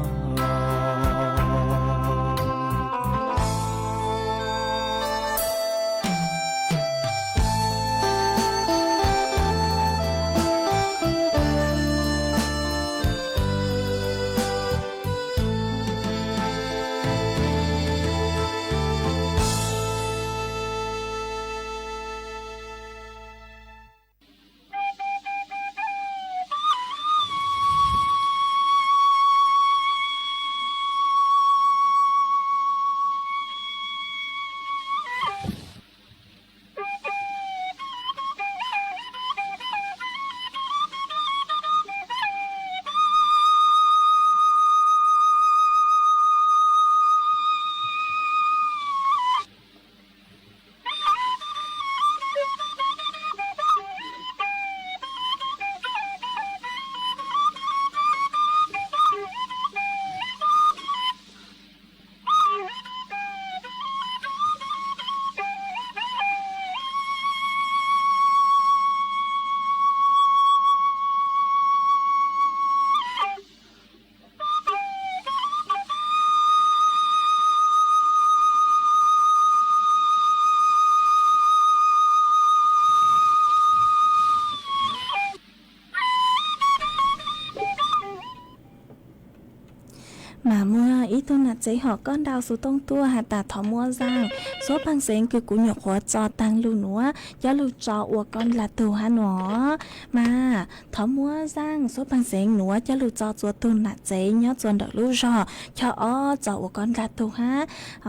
Mas muaj ib tug nam tsev hom koj ntaus xov tooj tuaj has tas thov muab zaj Suab Paj Xeev kws kuv nyuam qhuav tso taag lug nuav coj lug tso ua koj dlaag tug hab nuav. Mas thov muab zaj Suab Paj Xeev nuav coj lug tso txua tug nam tsev nyob txua ntawm lub zog Choj Ob tso ua koj dlaag tug hab.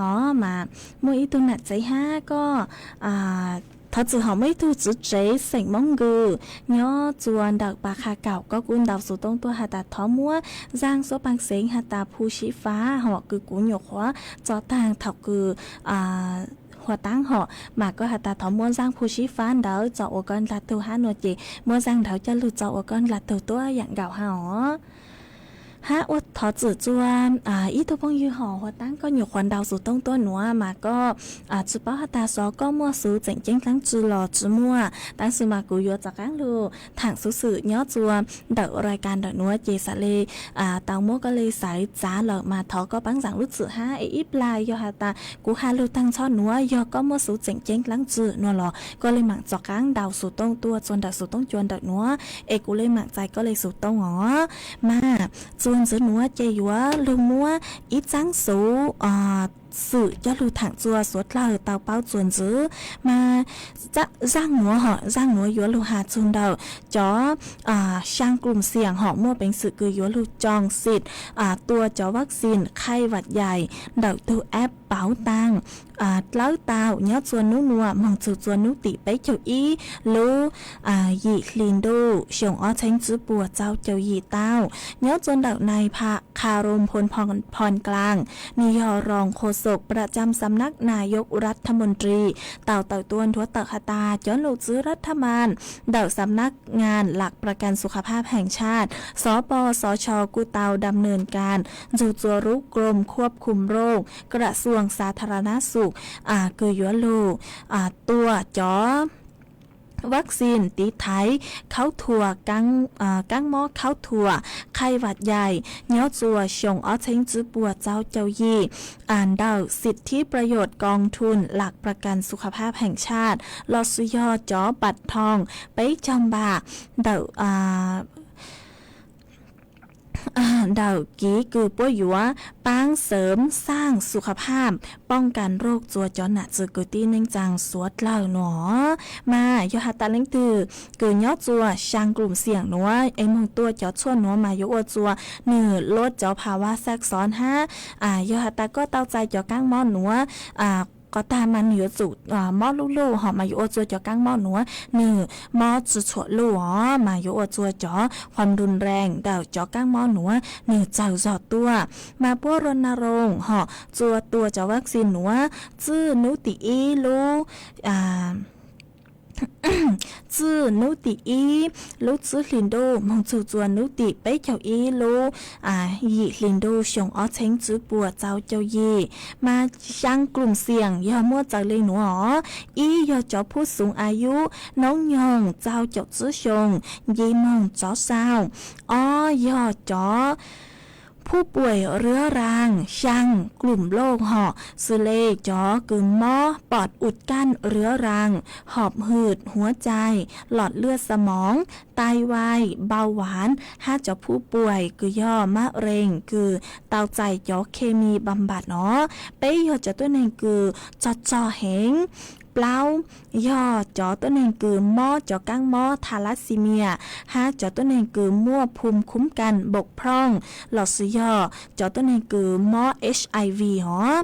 Os, mas muaj ib tug nam tsev hab koj, thov txim hom, muaj ib tug tswv tsev xeem Moob Nkws nyob txua ntawm Pas Qha Kaum, koj kuj ntaus xov tooj tuaj has tas thov muab zaj Suab Paj Xeev has tas Phu Sib Fab hom kws kuv nyuam qhuav tso taag thaum kws huas taab hom, mas koj has tas thov muab zaj Phu Sib Fab ntawd tso ua koj dlaag tug hab nuav ces muab zaj ntawd coj lug tso ua koj dlaag tug tuab yaam nkaus hab os. Hab ua thov txim txua ib tug phooj ywg hom huas taab koj nyuam qhuav ntaus xov tooj tuaj nuav mas koj tsi paub has tas xyov koj muaj xuv tseem ceeb dlaab tsi los tsi muaj, tab sis mas kuv yuav rov qaab lug thaam xuv xwm nyob txua ntawm rai kas ntawm nuav ces xaav le tau muab koj le xaiv txav lawm mas thov koj paab zaam lub txim hab es ib plag yog has tas kuv has lug taag nrho nuav yog koj muaj xuv tseem ceeb dlaab tsi nuav los koj le maam rov qaab ntaus xov tooj tuaj txua ntawm xov tooj cua ntawm nuav es kuv le maam txais koj le xov tooj os. Mas Txuas ntxiv nuav ces yuav lug muab ib txaab xuv xwm coj lug thaam txuas suav dlawg tau paub txuas ntxiv, mas zaaj nuav hom zaaj nuav yuav lug has txug ntawm cov xyaa krum xiam hom muaj peev xwm kws yuav lug coo xim tua cov vaccine khaij vam yaim ntawm tug app pauv taag dlawb tau nyob txuas nub nuav moog txug txuas nub tim peb caug ib lub yim hli ntuj xyoo ob txheeb tsib puas txaus caum yim tau. Nyob txuas ntawm nai pha Kha Rom Phoo Phon Klaang, nwg yog roos qhuas xom pra cam xam nab na yog ras tha moos ris tau tawm tuaj nthuav tawm has tas cov num txwv ras tha mas ntawm xam nab ngaa lam pra kan su kha phab heev tshaj, xov pos xov tsho kuj tau dam nws kas ntxug txuas rub krom khuab khum rooj kra xuam xa tha ra nab xum kws yuav lug tua cov vaccine tiv thaiv khaub thuas, kaab mob khaub thuas khaij vam yaim nyob txuas xyoo ob txheeb tsib puas txaus caum yim ntawm xim thib pra yom koos thum lam pra kan su kha phab heev tshaj los sis yog cov pat thoo peb caug npam ntawm ntawm kiv kws puab yuav paab xeem xaaj su kha phab poob kas nrauj txuas cov nam txwv kwv tij neej tsaa suav dlawg nuav. Mas yog has tas leej twg kws nyob txuas xyaa krum xiam nuav es moog tua cov tshuaj nuav mas yuav ua txuas nwg luab cov pha vav xaaj xov hab. Yog has tas koj tau txais cov kaab mob nuav qhov tag mas nwg yuav tsum mob luj luj hom mas yuav ua txuas cov kaab mob nuav nwg mob tsi tshuam luj os, mas yuav ua txuas cov qhuam nrun rees ntawm cov kaab mob nuav nwg txawg zog tuaj. Mas puab ro na roos hom txuas tua cov vaccine nuav txij nub tim ib lub txij nub tim ib lub tsib hlis ntuj moog txug txuas nub tim peb caug ib lub yim hlis ntuj xyoo ob txheeb tsib puas txaus caum yim. Mas xyaa krum xiam yog muaj txawm le nuav os. Ib yog cov phub xuv a yub noob nyoog txaus caum tsib xyoo nce moog tsov saum. Ob yog cov phub puam riab raag xyaa krum loj hom xws le cov kws mob pom ua kaaj riab raag, hom hwm huav cai, lom lwaj xa moov, tai vais, npau vav hab cov phub puam kws yog mab rees kws tau txais cov khe mi npa npam no. Peb yog cov tuab neeg kws tsog tsog heev. Plaub yog cov tuab neeg kws mob cov kaab mob tha lab xi mias hab cov tuab neeg kws muaj phum khub kas npaum phrooj los sis yog cov tuab neeg kws mob HIV os.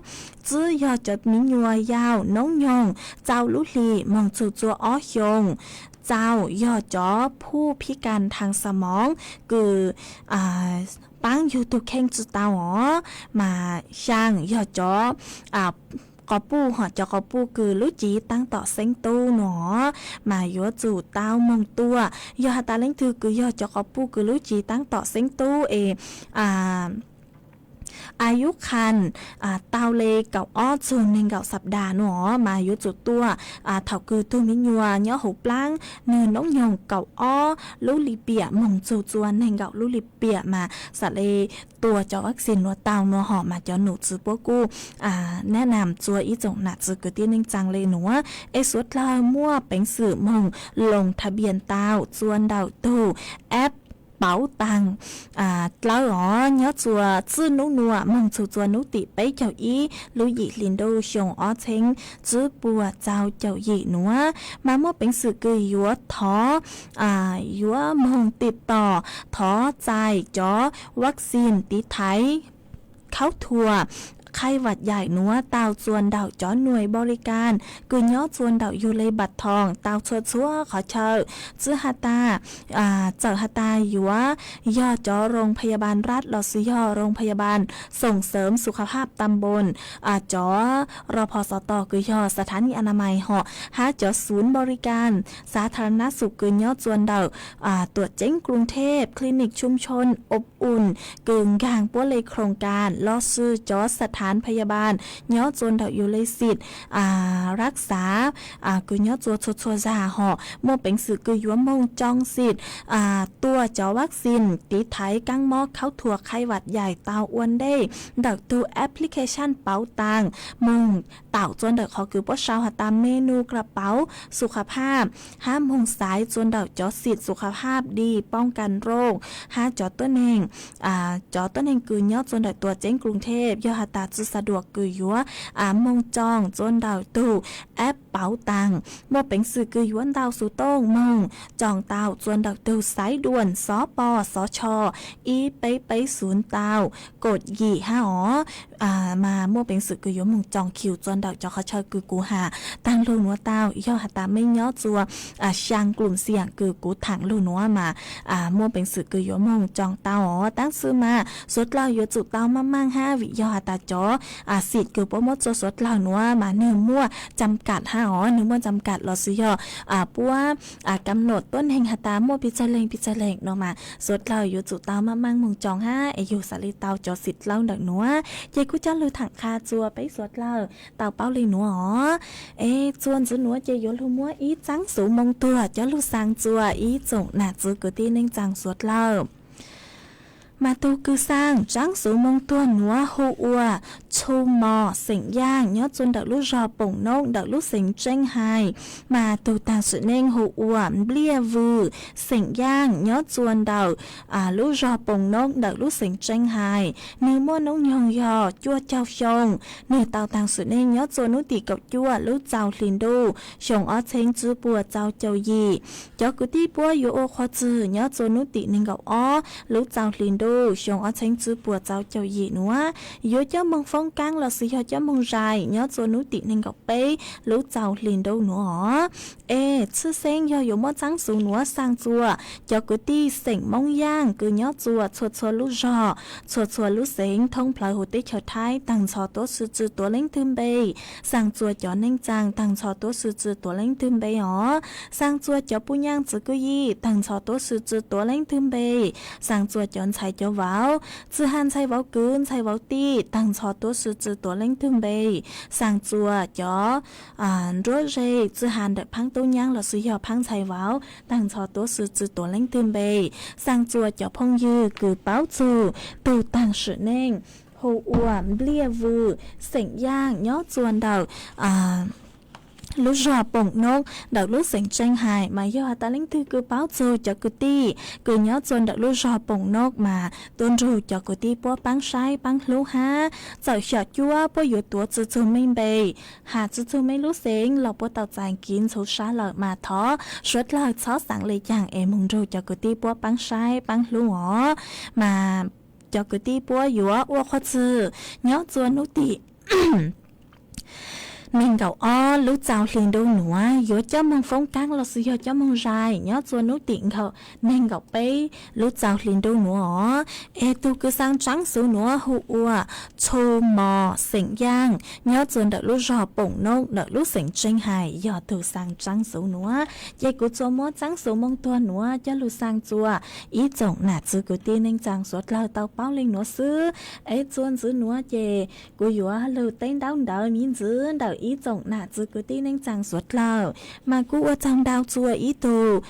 Tsib yog cov miv nyuas yau noob nyoog txaus lub hlis moog txug txuas ob xyoos. Txaus yog cov phub phib kas thaag xa moov kws paab yug tug kheej tsi tau os. Mas xyaa yog cov quas puj hom cov quas puj kws lub civ taab tom xeeb tub nuav mas yuav tsum tau moog tua. Yog has tas leej twg kws yog cov quas puj kws lub civ taab tom xeeb tub es a yub qha tau le kaum ob txug neeg nkaum xab das nuav mas yuav tsum tua thaum kws tug miv nyuas nyob huv plaab nwg noob nyoog kaum ob lub lim piam moog txug txuas neeg nkaum lub lim piam mas xam le tua cov vaccine nuav tau nuav hom mas cov num txwv puab kuj nab nam txuas ib tsoom nam txwv kwv tij neej tsaa le nuav es suav dlawg muaj peev xwm moog loo tha npias tau txuas ntawm tug app pauv taag dlawb os nyob txuas txij nub nuav moog txug txuas nub tim peb caug ib lub yim hli ntuj xyoo ob txheeb tsib puas txaus caum yim nuav. Mas muaj peev xwm kws yuav thov yuav moog tim tom thov txais cov vaccine tiv thaiv khaub thuas khaij vam yaim nuav tau txuas ntawm cov nuaim npaum li kas kws nyob txuas ntawm yug le npam thoom tau txhua txhua qhov chaw. Txwm has tas, txawm has tas yuav yog cov rooj pha ya npam rab los sis yog rooj pha ya npam xoom xeem xu kha phab tam npoos, cov ro pho xov tos kws yog xa thav ni a na mais hom hab cov xuv npaum li kas xa tha ra nab xum kws nyob txuas ntawm tuam ceeb kruv theb, clinic tshum tshoo, ob ub kws nkaag puab le khroom kas los sis cov xa khám pha ya npam nyob txua ntawm yus le xim rab xav kws nyob txua txhua txhua zag hom muaj peev xwm kws yuav moog coo xim tua cov vaccine tiv thaiv kaab mob khaub thuas khaib vam yaim tau ua ntej ntawm tug application pauv taas moog taum txua ntawm qhov kws puab sau has tas menu kra pauv xu kha phaj hab moog xaiv txua ntawm cov xim xu kha phaj di poob kas nrooj hab cov tuab neeg cov tuab neeg kws nyob txua ntawm tuam ceeb Kruv Theb yog has tas tsi xa duam kws yuav moog coo txua ntawm tug app pauv taas muaj peev xwm kws yuav ntau xuv tooj moog coo tau txua ntawm tug xaiv duam xov pos xov cho ib peb peb xuv tau kom yim hab os mas muaj peev xwm kws yuav moog coo khiu txua ntawm cov qhov chaw kws kuv has taag lug nuav tau yog has tas mej nyob txua xyaa klum xiam kws kuv thaam lug nuav mas muaj peev xwm kws yuav moog coo tau os. Taab sis mas suav dlawg yuav tsum tau maaj maaj hab vim yog has tas cov xim kws puab muab txua suav dlawg nuav mas nwg muaj cam kam hab os, nwg muaj cam kam los sis yog puab kam nom tuab neeg has tas muaj pes tsawg leeg pes tsawg leeg no mas suav dlawg yuav tsum tau maaj maaj moog coo hab es yug xaav le tau cov xim dlawb ntawm nuav. Ces kuv coj lug thaam qha txua peb suav dlawg tau paub le nuav os. Es txua ntxiv nuav ces yuav lug muab ib tsaab xuv moo tuag coj lug xaa txua ib tsoom nam txiv kwv tij neej tsaa suav dlawg. Mas tug kws xaa tsaab xuv moo tuag nuav hu ua Txhu Mos xeem Yaaj nyob txua ntawm lub zog Poom Noob ntawm lub xeev Tseeb Hais. Mas tug taag sim neej hu ua Npliaj Vws xeem Yaaj nyob txua ntawm lub zog Poom Noob ntawm lub xeev Tseeb Hais. Nwg muaj noob nyoog yog cuaj caug xyoo. Nwg tau taag sim neej nyob txua nub tim kaum cuaj lub txaus hli ntuj xyoo ob txheeb tsib puas txaus caum yim. Cov kwv tij puab yuav ua qhua txwg nyob txua nub tim neeg nkaum ob lub txaus hli ntuj xyoo ob txheeb tsib puas txaus caum yim nuav yuav coj moog foob kaab los sis yog coj moog zais nyob txua nub tim neeg nkaum peb lub txaus hli ntuj nuav os. Es tshwj xeeb yog yuav muab tsaab xuv nuav xaa txua cov kwv tij xeem Moob Yaaj kws nyob txua txhua txhua lub zog, txhua txhua lub xeev thoob plawg huv teb chaws Thaib taag nrho tuab si tsi tuav leej twg npe. Xaa txua cov neej tsaa taag nrho tuab si tsi tuav leej twg npe os. Xaa txua cov puj nyaaj txiv kwj yim taag nrho tuab si tsi tuav leej twg npe. Xaa txua cov ntxhais cov vauv, tsi has ntxhais vauv kwv ntxhais vauv tij taag nrho tuab si tsi tuav leej twg npe. Xaa txua cov nruab ze, tsi has ntawm phaab tub nyaab los sis yog phaab ntxhais vauv taag nrho tuab si tsi tuav leej twg npe. Xaa txua cov phooj ywg kws paub txug tug taag sim neej hu ua Npliaj Vws xeem Yaaj nyob txua ntawm lub zog Poom Noob ntawm lub xeev Tseeb Hais. Mas yog has tas leej twg kws paub txug cov kwv tij kws nyob txua ntawm lub zog Poom Noob mas tuaj nrug cov kwv tij puab paab saib paab hlub hab txawm xyom cuab puab yuav tuav tsi txug mej npe, has tsi txug mej lub xeev los puab tau txais kiv ntxhuv sab lawm mas thov suav dlawg txhob xaav le caag es moog nrug cov kwv tij puab paab saib paab hlub os. Mas cov kwv tij puab yuav ua qhua txwg nyob txua nub tim neeg nkaum ob lub txaus hli ntuj nuav yuav coj moog foob kaab los sis yog coj moog zais nyob txua nub tim neeg nkaum peb lub txaus hli ntuj nuav os. Es tug kws xaa tsaab xuv nuav hu ua Txhu Mos xeem Yaaj nyob txua ntawm lub zog Poom Noob ntawm lub xeev Tseeb Hais yog tug xaa tsaab xuv nuav. Ces kuv txua muab tsaab xuv moo tuag nuav coj lug xaa txua ib tsoom nam txiv kwv tij neej tsaa suav dlawg tau paub le nuav xwb. Es txua ntxiv nuav ces kuv yuav lug teb ntaub ntawv miv ntxiv ntawm ib tsoom nam txiv kwv tij neej tsaa suav dlawg. Mas kuv ua tsaug ntau txua ib tug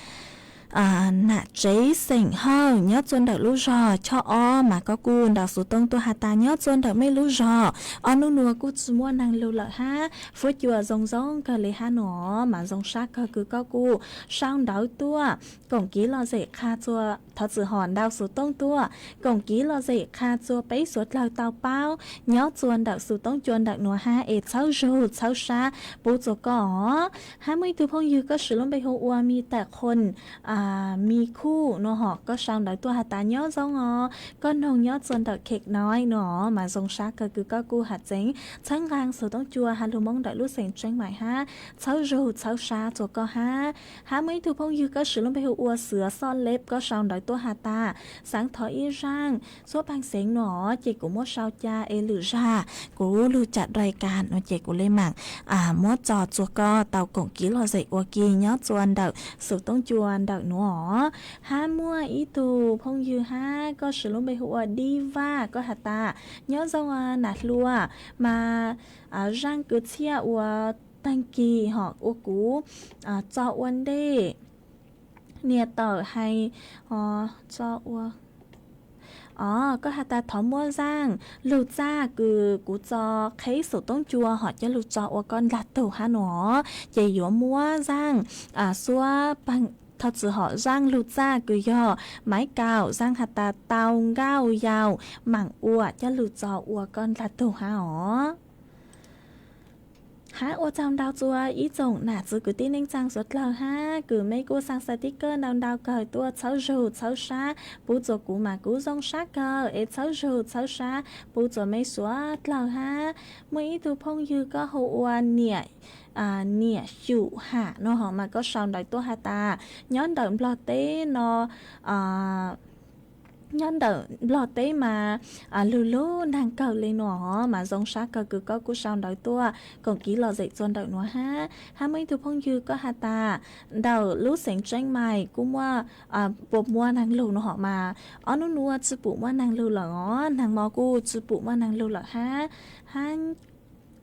nam tsev xeem Hawj nyob txua ntawm lub zog Choj Ob, mas koj kuj ntaus xuv tooj tuaj has tas nyob txua ntawm mej lub zog ob nub nuav kuj tsi muaj neeg lug lawm hab fuab cua zoo zoo kawg le hab no. Mas zoo sab kawg kws koj kuj sau ntawv tuaj koom kiv lom zem qha txua, thov txim hom, ntaus xuv tooj tuaj koom kiv lom zem qha txua peb suav dlawg tau paub nyob txua ntawm xuv tooj cua ntawm nuav hab es txhawb zug txhawb sab pub txua koj os. Hab muaj ib tug phooj ywg koj siv lub npe hu ua Mi Tam Qhuam, Mi Khuj no hom, koj sau ntawv tuaj has tas nyob zoo os, koj noog nyob txua ntawm Kheem Noib no, mas zoo sab kawg kws koj kuj has txeev txhawb nqaa xuv tooj cua has lug Moob ntawm lub xeem Tseeb Maim hab txhawb zug txhawb sab txua koj hab. Hab muaj ib tug phooj ywg koj siv lub npe hu ua Xwm Xoj Leb, koj sau ntawv tuaj has tas xaav thov ib zaaj xuab paag xeev no ces kuv muab sau ca es lwm zag kuv lug cam dai kas no ces kuv le maam muab tso txuas koj tau koom kiv lom zem ua ke nyob txua ntawm xus toob cua ntawm nuav. Hab muaj ib tug phooj ywg hab koj siv lub npe hu ua Dib Vaj, koj has tas nyob zoo nam hluas, mas zaaj kws txhiaj ua taag kis hom ua kuv tso ua ntej nias tawm hais tso ua. Os, koj has tas thov muab zaaj lug txaj kws kuv tso qheb xus toob cua hom coj lug tso ua koj ndlag tug hab no, ces yuav muab zaaj xuab paag, thov txim, hom zaaj lug txaj kws yog maiv kaum, zaaj has tas tau nkauj yau maam ua coj lug tso ua koj ndlag tug hab os. Hab ua tsaug ntau txua ib tsoom nam txiv kwv tij neej tsaa suav dlawg hab kws mej kuj xaa xav tib kawj ntau ntau kawg tuaj txhawb zug txhawb sab pub txuas kuv mas kuv zoo sab kawg es txhawb zug txhawb sab pub txuas mej suav dlawg hab. Muaj ib tug phooj ywg koj hu ua niam, niam Xyum Ham no hom mas koj sau ntawv tuaj has tas nyob ntawm Nplog teb no, nyob ntawm Nplog teb mas lug lub naag kawg le no hom mas zoo sab kawg kws koj kuj sau ntawv tuaj koom kiv lom zem txua ntawm nuav hab. Hab muaj ib tug phooj ywg koj has tas ntawm lub xeev Tseeb Mais kuj muaj, puas muaj naag lug no hom mas ob nub nuav tsi pum muaj naag lug lawm os, naag mo kuj tsi pum muaj naag lug lawm hab. Hab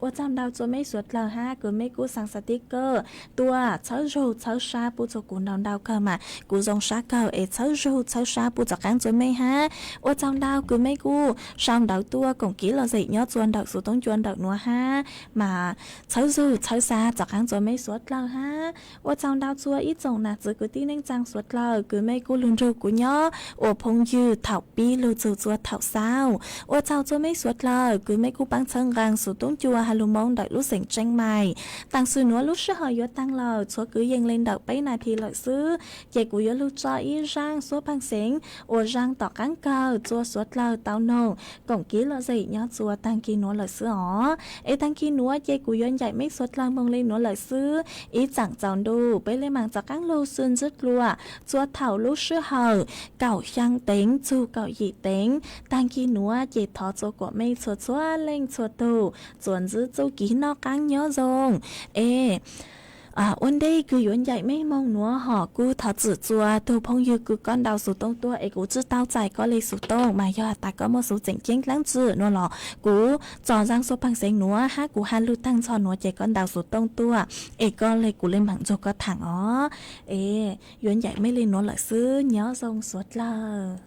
ua tsaug ntau txua mej suav dlawg hab kws mej kuj xaa xav tib kawj tuaj txhawb zug txhawb sab pub txuas kuv ntau ntau kawg mas kuv zoo sab kawg es txhawb zug txhawb sab pub txuas qaab txua mej hab. Ua tsaug ntau kws mej kuj sau ntawv tuaj koom kiv lom zem nyob txua ntawm xus toob cua ntawm nuav hab mas txhawb zug txhawb sab txuas qaab txua mej suav dlawg hab. Ua tsaug ntau txua ib tsoom nam txiv kwv tij neej tsaa suav dlawg kws mej kuj lug nrug kuv nyob ua phooj ywg thaum pib lug txug txua thaum xaus. Ua tsaug txua mej suav dlawg kws mej kuj paab txhawb nqaa xus toob cua has lug moo ntawm lub xeev Tseeb Mais. Taam sim nuav lub sij hawm yuav taag lawm, tshuav kwv yees le ntawm peb nas this lawm xwb, ces kuv yuav lug tso ib zaaj xuab paag xeev uas zaaj tom qaab kawg txua suav dlawg tau noog koom kiv lom zem nyob txua taag kis nuav lawm xwb os. Es taag kis nuav ces kuv yuav ncaim mej suav dlawg moog le nuav lawm xwb. Ib tsaam tsaus ntuj peb le maam txuas qaab lug xwb ntsib dlua txua thaum lub sij hawm kaum xyaa teev txug kaum yim teev. Taag kis nuav ces thov txua kuas mej txhua txhua leej txhua tug txuas ntsib txuj kis noj qaab nyob zoo. Es ua ntej kws yuav ncaim mej moog nuav hom kuj thov txim txua tug phooj ywg kws koj ntaus xuv tooj tuaj es kuv tsi tau txais koj le xuv tooj, mas yog has tas koj muaj xuv tseem ceeb dlaab tsi nuav los kuv tso zaaj xuab paag xeev nuav hab kuv has lug taag nrho nuav ces koj ntaus xuv tooj tuaj es koj le kuv le maam nrug koj thaam os. Es yuav ncaim mej le nuav lawm xwb, nyob zoo suav dlawg.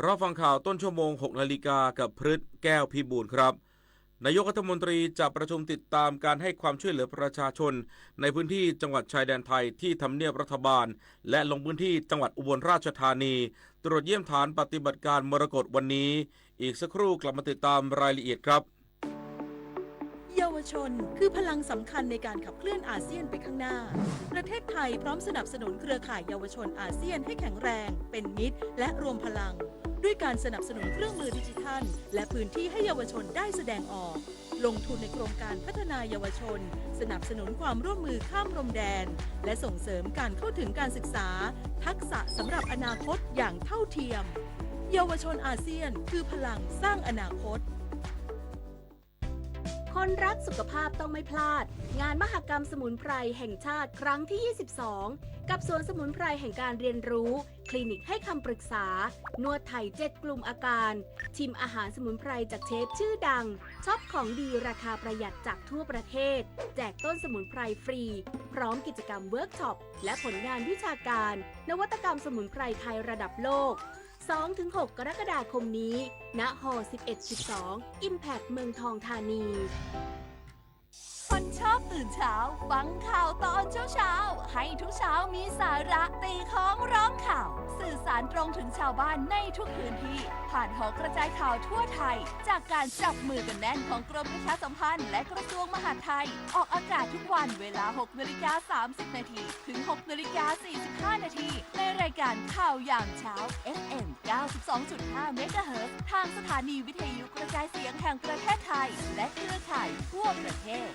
รับฟังข่าวต้นชั่วโมง หกนาฬิกา กับพฤทธิ์ แก้วพิบูลครับ นายกรัฐมนตรีจะประชุมติดตามการให้ความช่วยเหลือประชาชนในพื้นที่จังหวัดชายแดนไทยที่ทำเนียบรัฐบาล และลงพื้นที่จังหวัดอุบลราชธานี ตรวจเยี่ยมฐานปฏิบัติการมรกตวันนี้ อีกสักครู่กลับมาติดตามรายละเอียดครับ เยาวชนคือพลังสำคัญในการขับเคลื่อนอาเซียนไปข้างหน้า ประเทศไทยพร้อมสนับสนุนเครือข่ายเยาวชนอาเซียนให้แข็งแรง เป็นมิตร และรวมพลัง ด้วยการสนับสนุนเครื่องมือดิจิทัล และพื้นที่ให้เยาวชนได้แสดงออก ลงทุนในโครงการพัฒนาเยาวชน สนับสนุนความร่วมมือข้ามพรมแดน และส่งเสริมการเข้าถึงการศึกษา ทักษะสำหรับอนาคตอย่างเท่าเทียม เยาวชนอาเซียนคือพลังสร้างอนาคต คนรักสุขภาพต้องไม่พลาด งานมหกรรมสมุนไพรแห่งชาติครั้งที่ ยี่สิบสอง กับสวนสมุนไพรแห่งการเรียนรู้ คลินิกให้คำปรึกษา นวดไทย เจ็ด กลุ่มอาการ ชิมอาหารสมุนไพรจากเชฟชื่อดัง ช็อปของดีราคาประหยัดจากทั่วประเทศ แจกต้นสมุนไพรฟรี พร้อมกิจกรรมเวิร์กช็อป และผลงานวิชาการ นวัตกรรมสมุนไพรไทยระดับโลก สองถึงหก กรกฎาคมนี้ ณ ฮอ สิบเอ็ด สิบสอง Impact เมืองทองธานี คนชอบตื่นเช้า ฟังข่าวตอนเช้าๆ ให้ทุกเช้ามีสาระ ตีค้องร้องข่าว สื่อสารตรงถึงชาวบ้านในทุกพื้นที่ ผ่านหอกระจายข่าวทั่วไทย จากการจับมือกันแน่นของกรมประชาสัมพันธ์และกระทรวงมหาดไทย ออกอากาศทุกวันเวลา หกนาฬิกา สามสิบนาที ถึง หกนาฬิกา สี่สิบห้านาที ในรายการข่าวยามเช้า เอฟเอ็ม เก้าสิบสองจุดห้า เมกะเฮิรตซ์ ทางสถานีวิทยุกระจายเสียงแห่งประเทศไทย และเครือข่ายทั่วประเทศ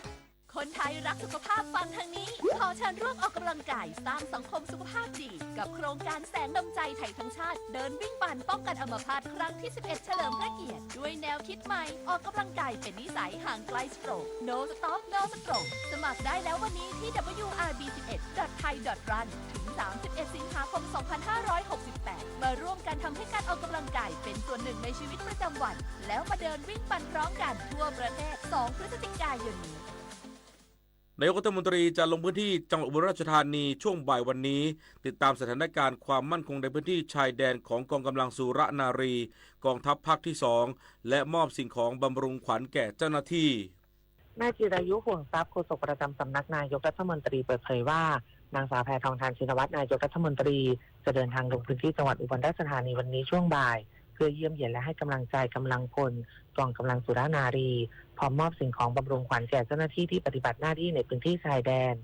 คนไทยรักสุขภาพฟังทางนี้ ขอเชิญร่วมออกกำลังกายสร้างสังคมสุขภาพดี กับโครงการแสงดวงใจไทยทั้งชาติ เดินวิ่งปั่นป้องกันอัมพาตครั้งที่ สิบเอ็ด เฉลิมพระเกียรติ ด้วยแนวคิดใหม่ ออกกำลังกายเป็นนิสัย ห่างไกล stroke No stop no stroke สมัครได้แล้ววันนี้ที่ ดับเบิลยูอาร์บีสิบเอ็ด ดอท ไทย ดอท รัน ถึง สามสิบเอ็ด สิงหาคม สองพันห้าร้อยหกสิบแปด มาร่วมกันทำให้การออกกำลังกายเป็นส่วนหนึ่งในชีวิตประจำวัน แล้วมาเดินวิ่งปั่นพร้อมกันทั่วประเทศ สอง พฤศจิกายนนี้ นายกรัฐมนตรีจะลงพื้นที่จังหวัดอุบลราชธานีช่วงบ่ายวันนี้ ติดตามสถานการณ์ความมั่นคงในพื้นที่ชายแดนของกองกำลังสุรนารี กองทัพภาคที่สอง และมอบสิ่งของบำรุงขวัญแก่เจ้าหน้าที่ นายจิรายุ ห่วงทรัพย์ โฆษกประจำสำนักนายกรัฐมนตรีเปิดเผยว่า นางสาวแพทองธาร ชินวัตร นายกรัฐมนตรี จะเดินทางลงพื้นที่จังหวัดอุบลราชธานีวันนี้ช่วงบ่าย เพื่อเยี่ยมเยียนและให้กำลังใจกำลังพลกองกำลังสุรนารี พร้อมมอบสิ่งของบำรุงขวัญแก่เจ้าหน้าที่ที่ปฏิบัติหน้าที่ในพื้นที่ชายแดน